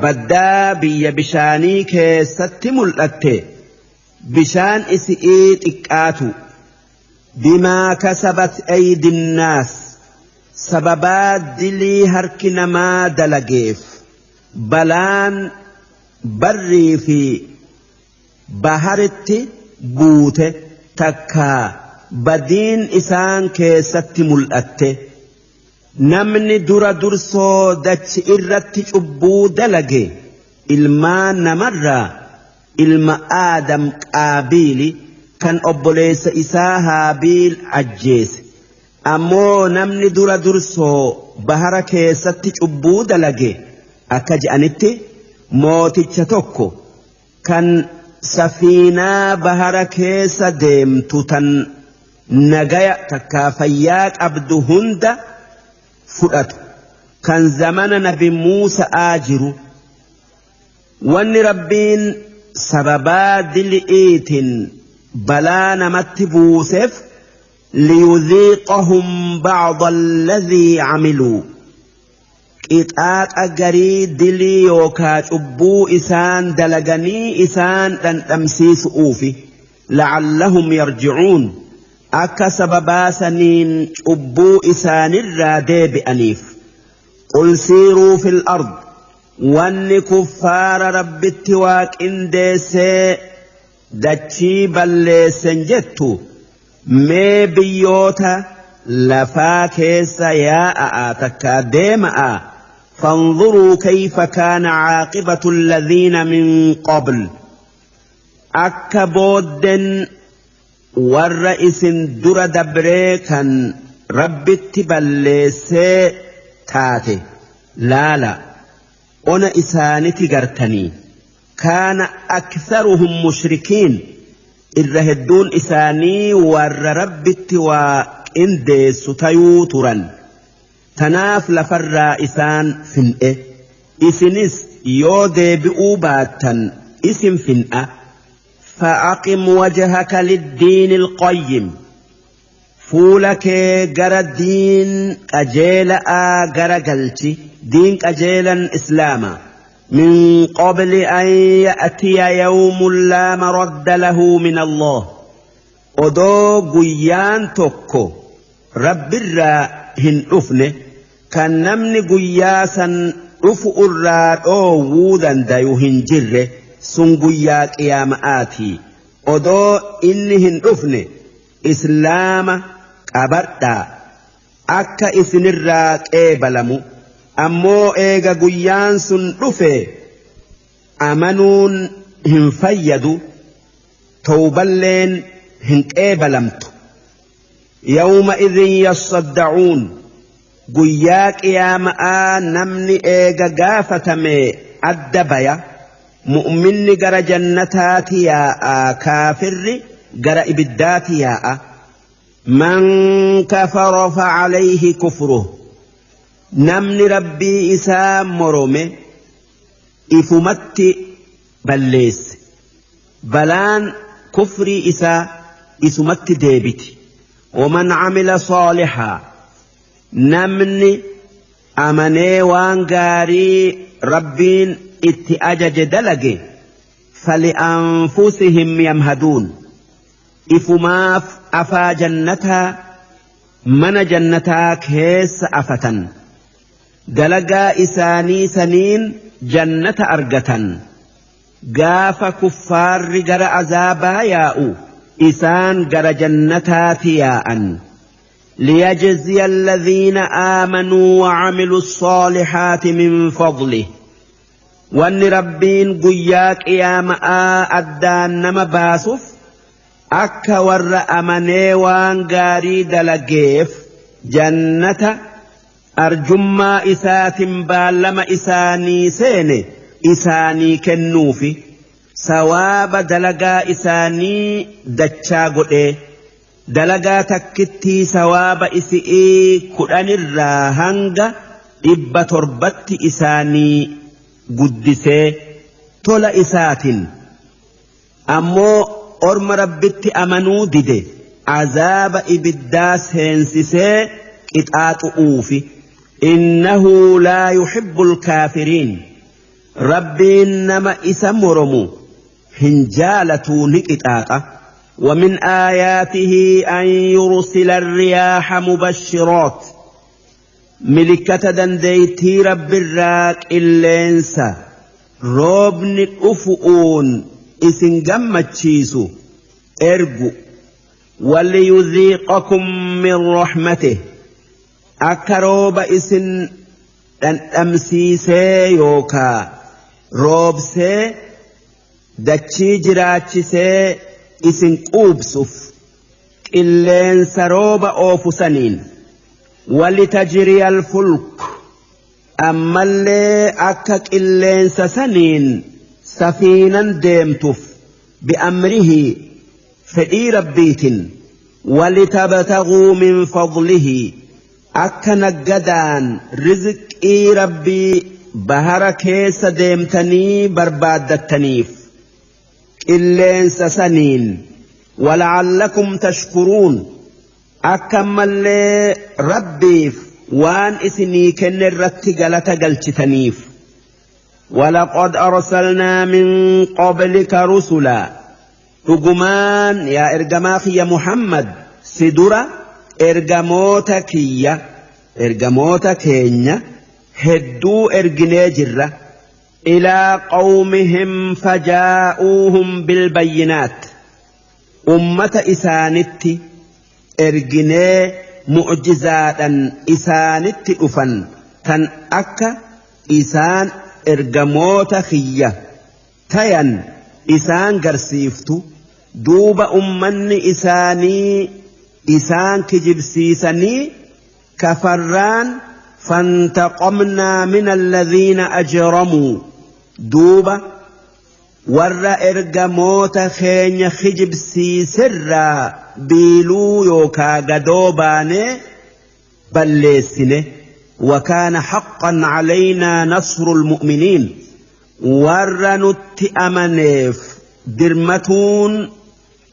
baddaa biyya bishaanii keessatti mul'atte, bishaan isi'ii xiqqaatu. Bimaa kasabat aydinnaas, sababaa dilii harki namaa dalageef balaan barrii fi baharitti buute, takkaa badiin isaan keessatti mul'atte. Namni dura dursoo dachi irratti cubbuu dalage ilmaan namarraa ilma Aadam Qaabiili, kan obboleessa isaa Haabiil ajjeese. Ammoo namni dura dursoo bahara keessatti cubbuu dalage, akka je'anitti, mooticha tokko kan safiinaa bahara keessa deemtu tan nagaya takkaa fayyaa qabdu hunda fudhatu, kan zamana Nabi Muusa'aa jiru. Wanni Rabbiin sababaa dili'iitiin balaa namatti buuseef, liyudhiiqahum ba'da alladhii camiluu, qixaaxa garii dilii yookaa cubbuu isaan dalaganii isaan dhandhamsiisu'uufi, la'allahum yarji'uun, akka sababaa saniin cubbuu isaanirraa deebi'aniif. Qul siiruu fil ard, wanni kuffaara Rabbitti waa qindeessee dachii balleessen jettu, mee biyyoota lafaa keessa yaa'a'a takkaa deema'a. Fanzuruu kayfa kaana caaqibatu alladhiina min qabl, akka boodden warra isin dura dabree kan Rabbitti balleessee taate laala, ona isaaniti gartanii. Kaana aktharuhum mushrikiin, irra hedduun isaanii warra Rabbitti waa qindeessu tayuu turan. Tanaaf lafarraa isaan fin'e, isinis yoo deebi'uu baattan isin fin'a. فأقم وجهك للدين القيم. Fuula kee gara diin qajeela'aa gara galchi, diin qajeelan islaama. Min qabli an ya'tiya yawmun laa maradda lahu min Allah. Odoo guyyaan tokko Rabbirraa hin dhufne kan namni guyyaa san dhufu irraa dhoowwuu dandayu hin jirre, sun guyyaa qiyaama'aati. Odoo inni hin dhufne islaama qabadhaa akka isinirraa qeebalamu. Ammoo eega guyyaan sun dhufe amanuun hin fayyadu, tawballeen hin qeebalamtu. Yawma idhin yassaddacuun, guyyaa qiyaama'aa namni eega gaafatame adda baya. Mu'minni gara jannataati yaa'a, kaafirri gara ibiddaati yaa'a. Man kafara facalayhi kufruh, namni Rabbii isaa morome ifumatti balleesse, balaan kufrii isaa isumatti deebiti. Waman camila saalixaa, namni amanee waan gaarii Rabbiin itti ajaje dalage, fali'anfusihim yamhaduun, ifumaaf afaa jannataa mana jannataa keessa afatan, dalagaa isaanii saniin jannata argatan. Gaafa kuffaarri gara azaabaa yaa'u isaan gara jannataati yaa'an. Liyajziya alladhiina aamanuu wacamiluu الصaalixaati min fadlih, wanni Rabbiin guyyaa qiyaama'aa addaan nama baasuuf akka warra amanee waan gaarii dalageef jannata arjummaa isaatiin baallama isaanii seene isaanii kennuufi, sawaaba dalagaa isaanii dachaa godhee, dalagaa takkittii sawaaba isi'ii 10rraa hanga 700tti isaanii guddisee tola isaatiin. Ammoo orma Rabbitti amanuu dide azaaba ibiddaa seensisee qixaaxu'uufi. Innahu laa yuhibbul kaafiriin, Rabbiin nama isa moromu hin jaalatuu, ni qixaaxa. ومن آياته أن يرسل الرياح مبشرات، milikkata dandeeytii Rabbirraa qilleensa roobni dhufu'uun isin gammachiisu ergu. وليذيقكم من رحمته، akka rooba isin dhandhamsiisee yookaa roobsee dachii jiraachisee isin quubsuuf qilleensa rooba oofu saniin. ولتجري الفلك، ammallee akka qilleensa saniin safiinan deemtuuf, بأمره، fedhii Rabbiitin. ولتبتغوا من فضله، akka naggadaan rizqii Rabbii bahara keessa deemtanii barbaaddattaniif qilleensa saniin. ولعلكم تشكرون، akka ammallee Rabbiif waan isinii kenne irratti galata galchitaniif. ولقد أرسلنا من قبلك رسلا، dhugumaan yaa ergamaa kiyya Muhammad, si dura ergamoota kiyya, ergamoota keenya hedduu erginee jirra. إلى قومهم فجاءوهم بالبينات، ummata isaanitti erginee mu'jizaadhan isaanitti dhufan tan akka isaan ergamoota kiyya tayan isaan garsiiftu. Duuba ummanni isaanii isaan kijibsiisanii kafarraan, فانتقمنا من الذين أجرموا، duuba warra ergamoota keenya kijibsiisirraa biiluu yookaa gadoo baanee balleessine. وكان حقا علينا نصر المؤمنين، warra nutti amaneef dirmatuun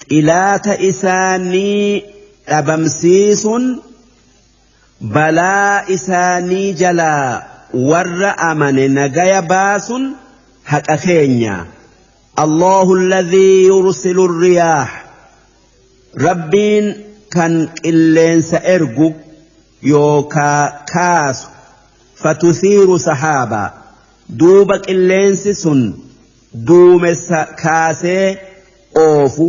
xilaata isaanii dhabamsiisuun balaa isaanii jalaa warra amane nagaya baasun haqa keenya. Allahu alladhii yursilu riyaah, Rabbiin kan qilleensa ergu yookaa kaasu, fatusiiru sahaabaa, duuba qilleensi sun duumessa kaasee oofu,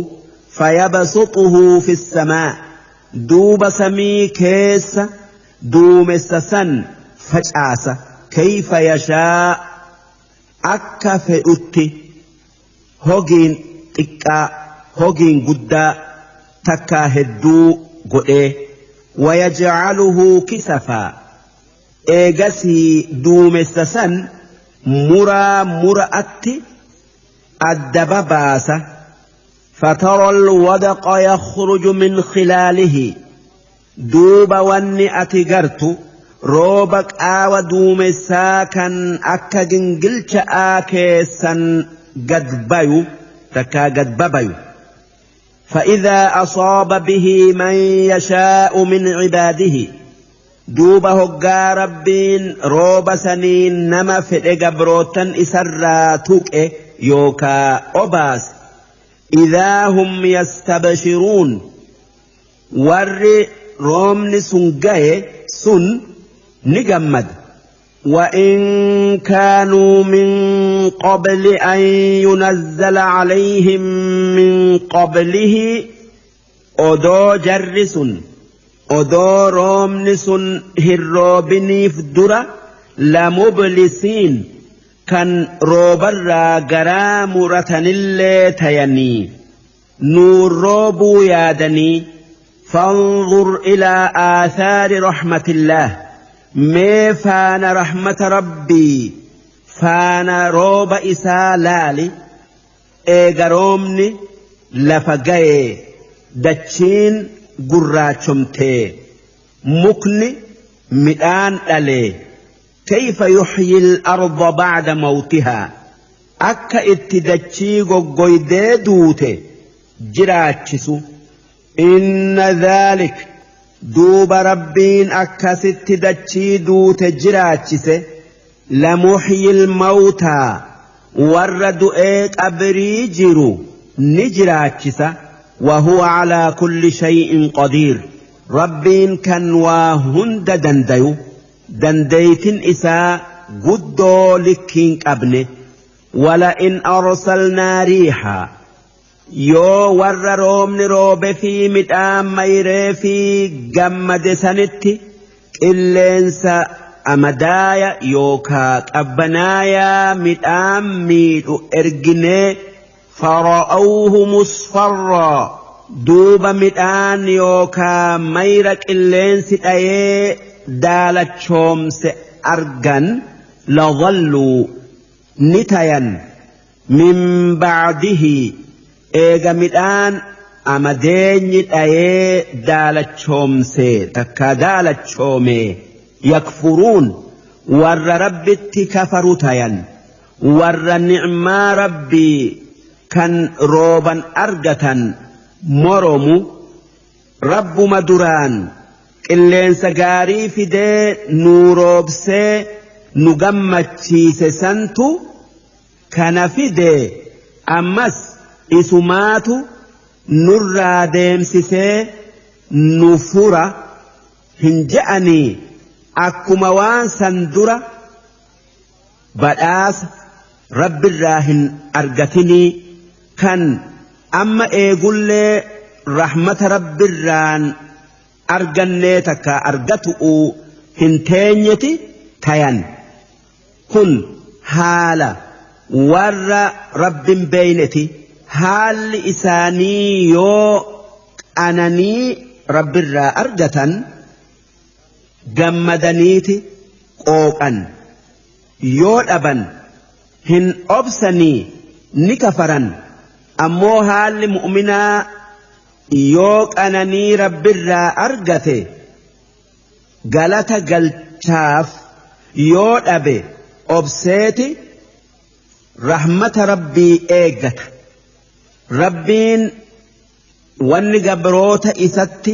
fayabsuxuhu fi samaa, duuba samii keessa duumessa san facaasa, kayfa yashaa, akka fedhutti, hogiin xiqqaa hogiin guddaa takkaa hedduu godhee, wayajcaluhu kisafaa, eegasii duumessa san muraa mura'atti adda babaasa, فترى الودق يخرج من خلاله, duuba wanni ati gartu rooba qaawa duumessaa kan akka gingilcha'aa keessan gad bayu takkaa gad babayu. فإذا أصاب به من يشاء من عباده, duuba hoggaa Rabbiin rooba saniin nama fedhe gabrootan isarraa tuqe yookaa obaase, إذا هم يستبشرون, warri roobni sun gaye sun ni gammada. وإن كانوا من قبل أن ينزل عليهم من قبله, odoo jarri sun odoo roobni sun hin roobiniif dura, لمبلسين, kan roobarraa garaa muratanillee tayanii nuun roobuu yaadanii. فانظر إلى آثار رحمة الله, mee faana rahmata Rabbii, faana rooba isaa laali. Eega roobni lafa ga'ee dachiin gurraachomtee mukni midhaan dhalee, كيف يحيي الأرض بعد موتها, akka itti dachii goggoydee duute jiraachisu. إن ذلك, duuba Rabbiin akkasitti dachii duute jiraachise, لمحيي الموتى, warra du'ee qabrii jiru ni jiraachisa. وهو على كل شيء قدير, Rabbiin kan waa hunda dandayu, dandeeytin isaa guddoo likkiin qabne. ولئن أرسلنا ريحا, yoo warra roobni roobe fi midhaan mayree fi gammade sanitti qilleensa amadaaya yookaa qabbanaayaa midhaan miidhu erginee, فرأوه مصفرا, duuba midhaan yookaa mayra qilleensi dhayee daalachoomse argan, لظلوا, ni tayan, من بعده, eega midhaan amadeenyi dhayee daalachoomse takka daalachoome, يكفرون, warra Rabbitti kafaru tayan. Warra nicmaa Rabbii kan rooban argatan moromu, Rabbuma duraan qilleensa gaarii fidee nuu roobsee nu gammachiise santu kana fidee, ammas isumaatu nurraa deemsisee nu fura hin je'anii, akkuma waan san dura badhaasa Rabbirraa hin argatinii kan amma eegullee rahmata Rabbirraan argannee takka argatu'u hin teenyeti tayan. Kun haala warra Rabbin beeyneti. Haalli isaanii yoo qananii Rabbirraa argatan gammadaniiti qooqan, yoo dhaban hin obsanii ni kafaran. Ammoo haalli mu'minaa yoo qananii Rabbirraa argate galata galchaaf, yoo dhabe obseeti rahmata Rabbii eeggata. Rabbiin wanni gabroota isatti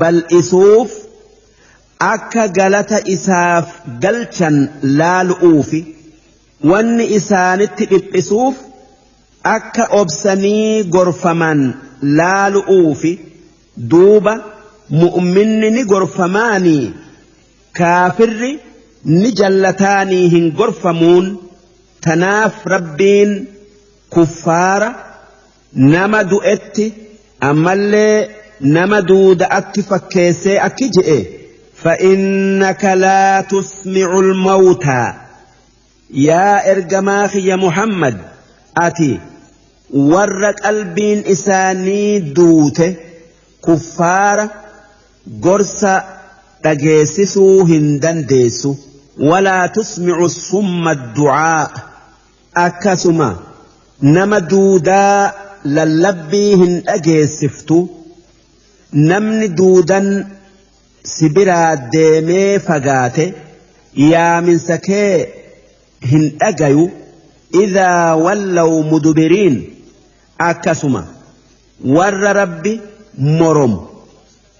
bal'isuuf akka galata isaaf galchan laalu'uufi wanni isaanitti dhiphisuuf akka obsanii gorfaman laalu'uufi duuba mu'minni ni gorfamaanii kaafirri ni jallataanii hin gorfamuun tanaaf rabbiin kuffaara nama du'etti ammallee nama duuda'atti fakkeessee akki je'e فإنك لا تسمع الموتى يا إرجماخ يا محمد أتي ور قلبين إساني دوته كفار قرص تجيسسو هندن ديسو ولا تسمع الصم الدعاء أكسما نما دودا للبيهن أجيسفتو نمن دودا سبرا ديمي فقاته يا من سكي هن أجيو إذا ولوا مدبرين أكسما ور ربي مرم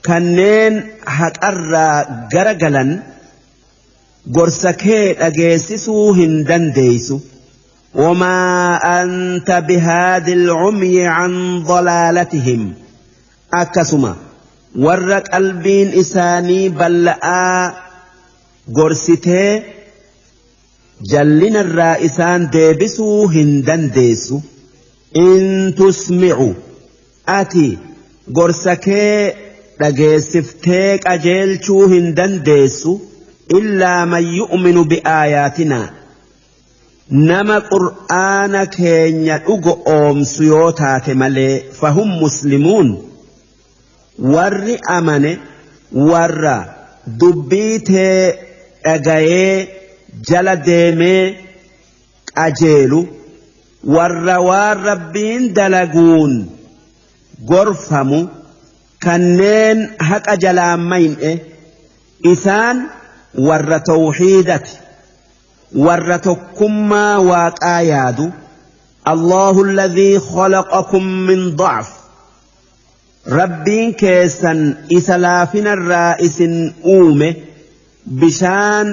كنين هكأرى جرجلا قرسكي أجيسسو هندن ديسو وما أنت بهاد العمي عن ضلالتهم أكسما ور قلبين إساني بلآ قرستي جلنا الرائسان ديبسو هندن ديسو إن تسمعوا أتي قرسكي dhageessiftee qajeelchuu hin dandeessu illaa man yu'minu biaayaatinaa nama qur'aana keenya dhugo oomsu yoo taate malee fahum muslimuun warri amane warra dubbii tee dhagayee jala deemee qajeelu warra waan rabbiin dalaguun gorfamu kanneen haqa jalaan mayn'e isaan warra tawxiidati warra tokkummaa waaqaa yaadu Allahu alladhii khalaqakum min da'f rabbiin keessan isa laafinarraa isin uume bishaan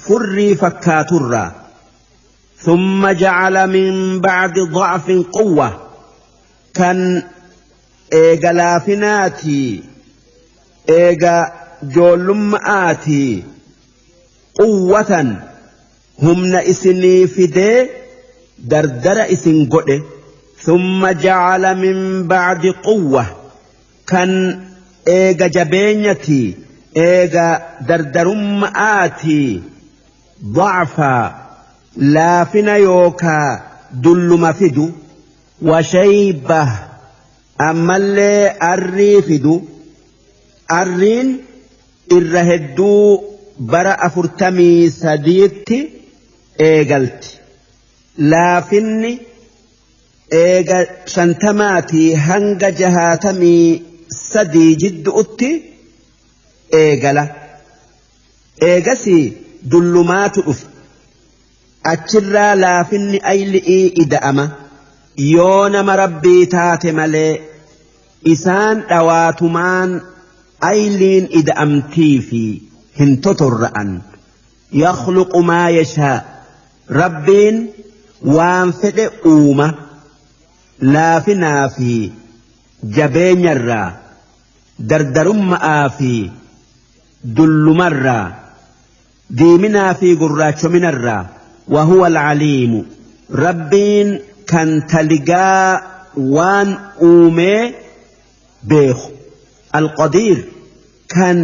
furrii fakkaaturraa thumma ja'ala min ba'di da'fin quwwa kan eega laafinaatii eega joolluma'aatii quwwatan humna isinii fidee dardara isin godhe thumma ja'ala min ba'di quwwa kan eega jabeenyatii eega dardarumma'aatii da'faa laafina yookaa dulluma fidu washayba ammallee arrii fidu arriin irra hedduu bara 43tti eegalti laafinni eega 50 hanga 63 jidduutti eegala eegasii dullumaatu dhufa achirraa laafinni ayli'ii ida'ama yoo nama rabbii taate malee isaan dhawaatumaan ayliin ida'amtii fi hin totorra'an yakhluqu maa yashaa rabbiin waan fedhe uuma laafinaa fi jabeenyarraa dardarummaa fi dullumarraa diiminaa fi gurraachominarraa wahuwa alcaliimu rabbiin kan taligaa waan uumee beeku alqadiir kan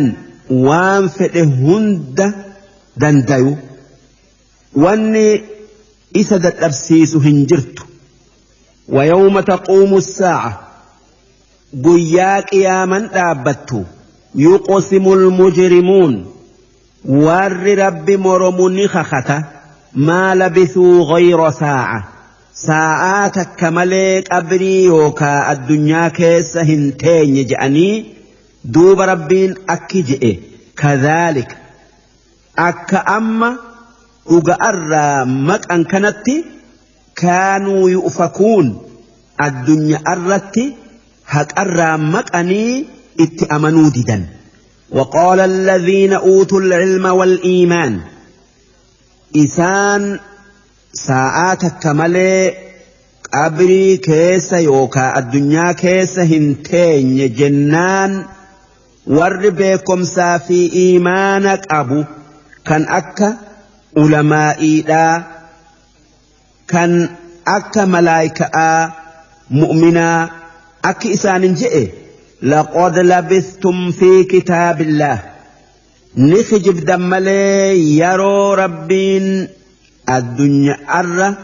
waan fedhe hunda dandayu wanni isa dadhabsiisu hin jirtu ويوم تقوم الساعة قيا قياما دابت يقسم المجرمون ور رب مرمني خخته ما لبثوا غير ساعة ساعات كملك أبري يوكا الدنيا كيس هنتين يجعني دوب ربين أكجئ كذلك أك أما أغأر مك أنكنت كانوا يؤفكون الدنيا أردت هك أرى مك أني itti amanuu didan. وقال الذين أوتوا العلم والإيمان إسان ساعات كمالي قبري كيس يوكا الدنيا كيس هنتين جنان ور سافي إيمانك أبو كان أكا علمائي لا كان أكا ملايكة مؤمنا أكا إسان جئ لقد لبثتم في كتاب الله نخجب دمالي يرو ربين الدنيا أرى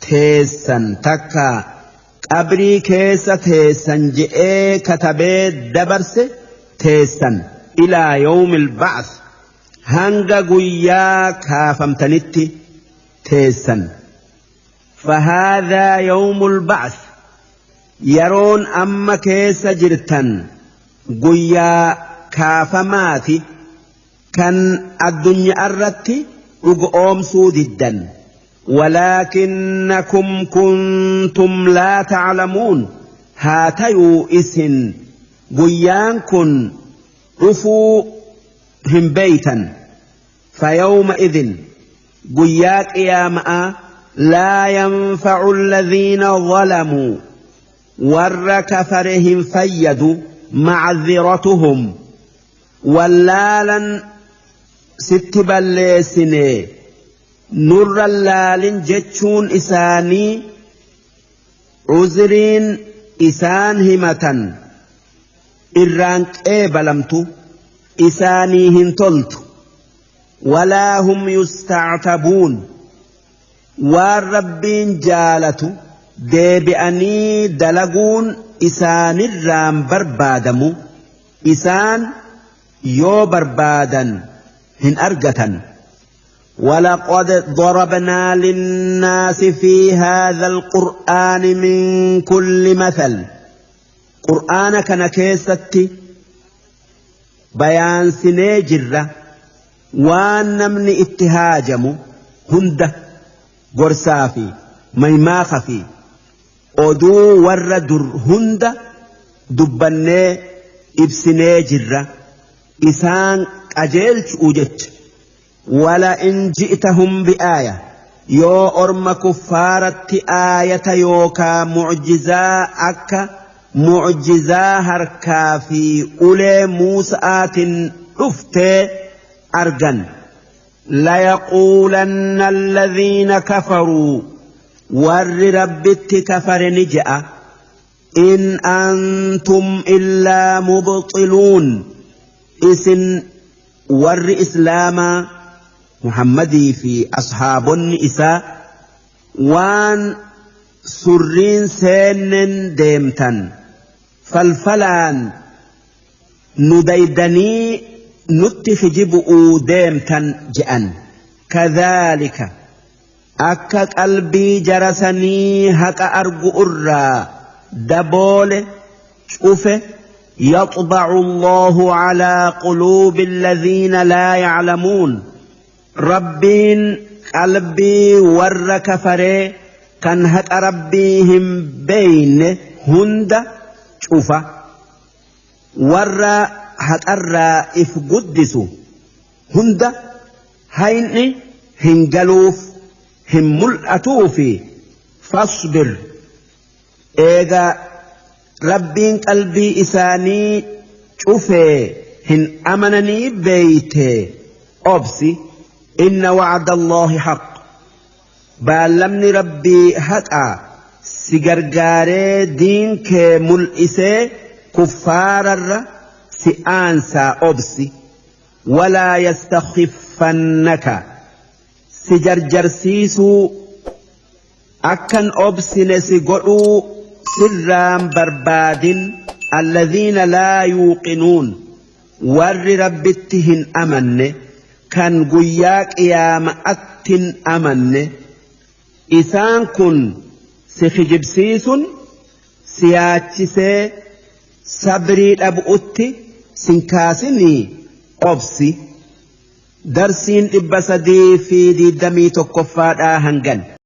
تيسن تكا قبري كيسة تيسن جئ كتبي دبرس تيسن إلى يوم البعث هنغا قيا كافمتنتي تيسن فهذا يوم البعث يرون أما كيس جرتن قيا كافماتي كان الدنيا أردت أقوم سوددا ولكنكم كنتم لا تعلمون هاتيو إسن قيان كن رفو هم بيتا فيومئذ قياك يا ماء لا ينفع الذين ظلموا ور كفرهم فيدوا معذرتهم ولالا ست بلسنه نور اللالين جتشون إساني عذرين إسان همة إرانك إيه إساني هنتلت ولا هم يستعتبون والربين جالتو deebi'anii dalaguun isaanirraan barbaadamu isaan yoo barbaadan hin argatan. ولقد ضربنا للناس في هذا القرآن من كل مثل قرآن كان كيستي بيان سنجرة وان نمني اتهاجم هنده قرسافي ميماخفي oduu warra dur hunda dubbannee ibsinee jirra isaan qajeelchuu jecha wala in ji'tahum bi'aaya yoo orma kuffaaratti aayata yookaa mucjizaa akka mucjizaa harkaa fi ulee Muusa'aatiin dhuftee argan layaquulanna alladhiina kafaruu ور ربت كفر نجأ إن أنتم إلا مبطلون إسن ور إسلاما محمدي في أصحاب النساء وان سرين سين ديمتن فالفلان نديدني نتخجبؤ ديمتن جأن كذلك akka qalbii jarasanii haqa argu irraa daboole cufe يطبع الله على قلوب الذين لا يعلمون ربين قلبي ور كفره كان هق ربيهم بين هند شوفا ور هق الرائف قدسوا هند هيني هنجلوف هم ملأتوفي فاصبر إذا ربين قلبي إساني شوفي هن أمنني بيتي أبسي إن وعد الله حق بالمني ربي حقا سيغرغاري دينك ملئسي كفار سيانسا أبسي ولا يستخفنك سجرجرسيسو أكن أبسي نسيقعو سرام برباد الذين لا يوقنون ور ربتهن أمن كان قياك يا مأتن أمن إسان كن سخجبسيس سياتشسي صبري أبؤتي سنكاسني أبسي درسين 321 هنجن.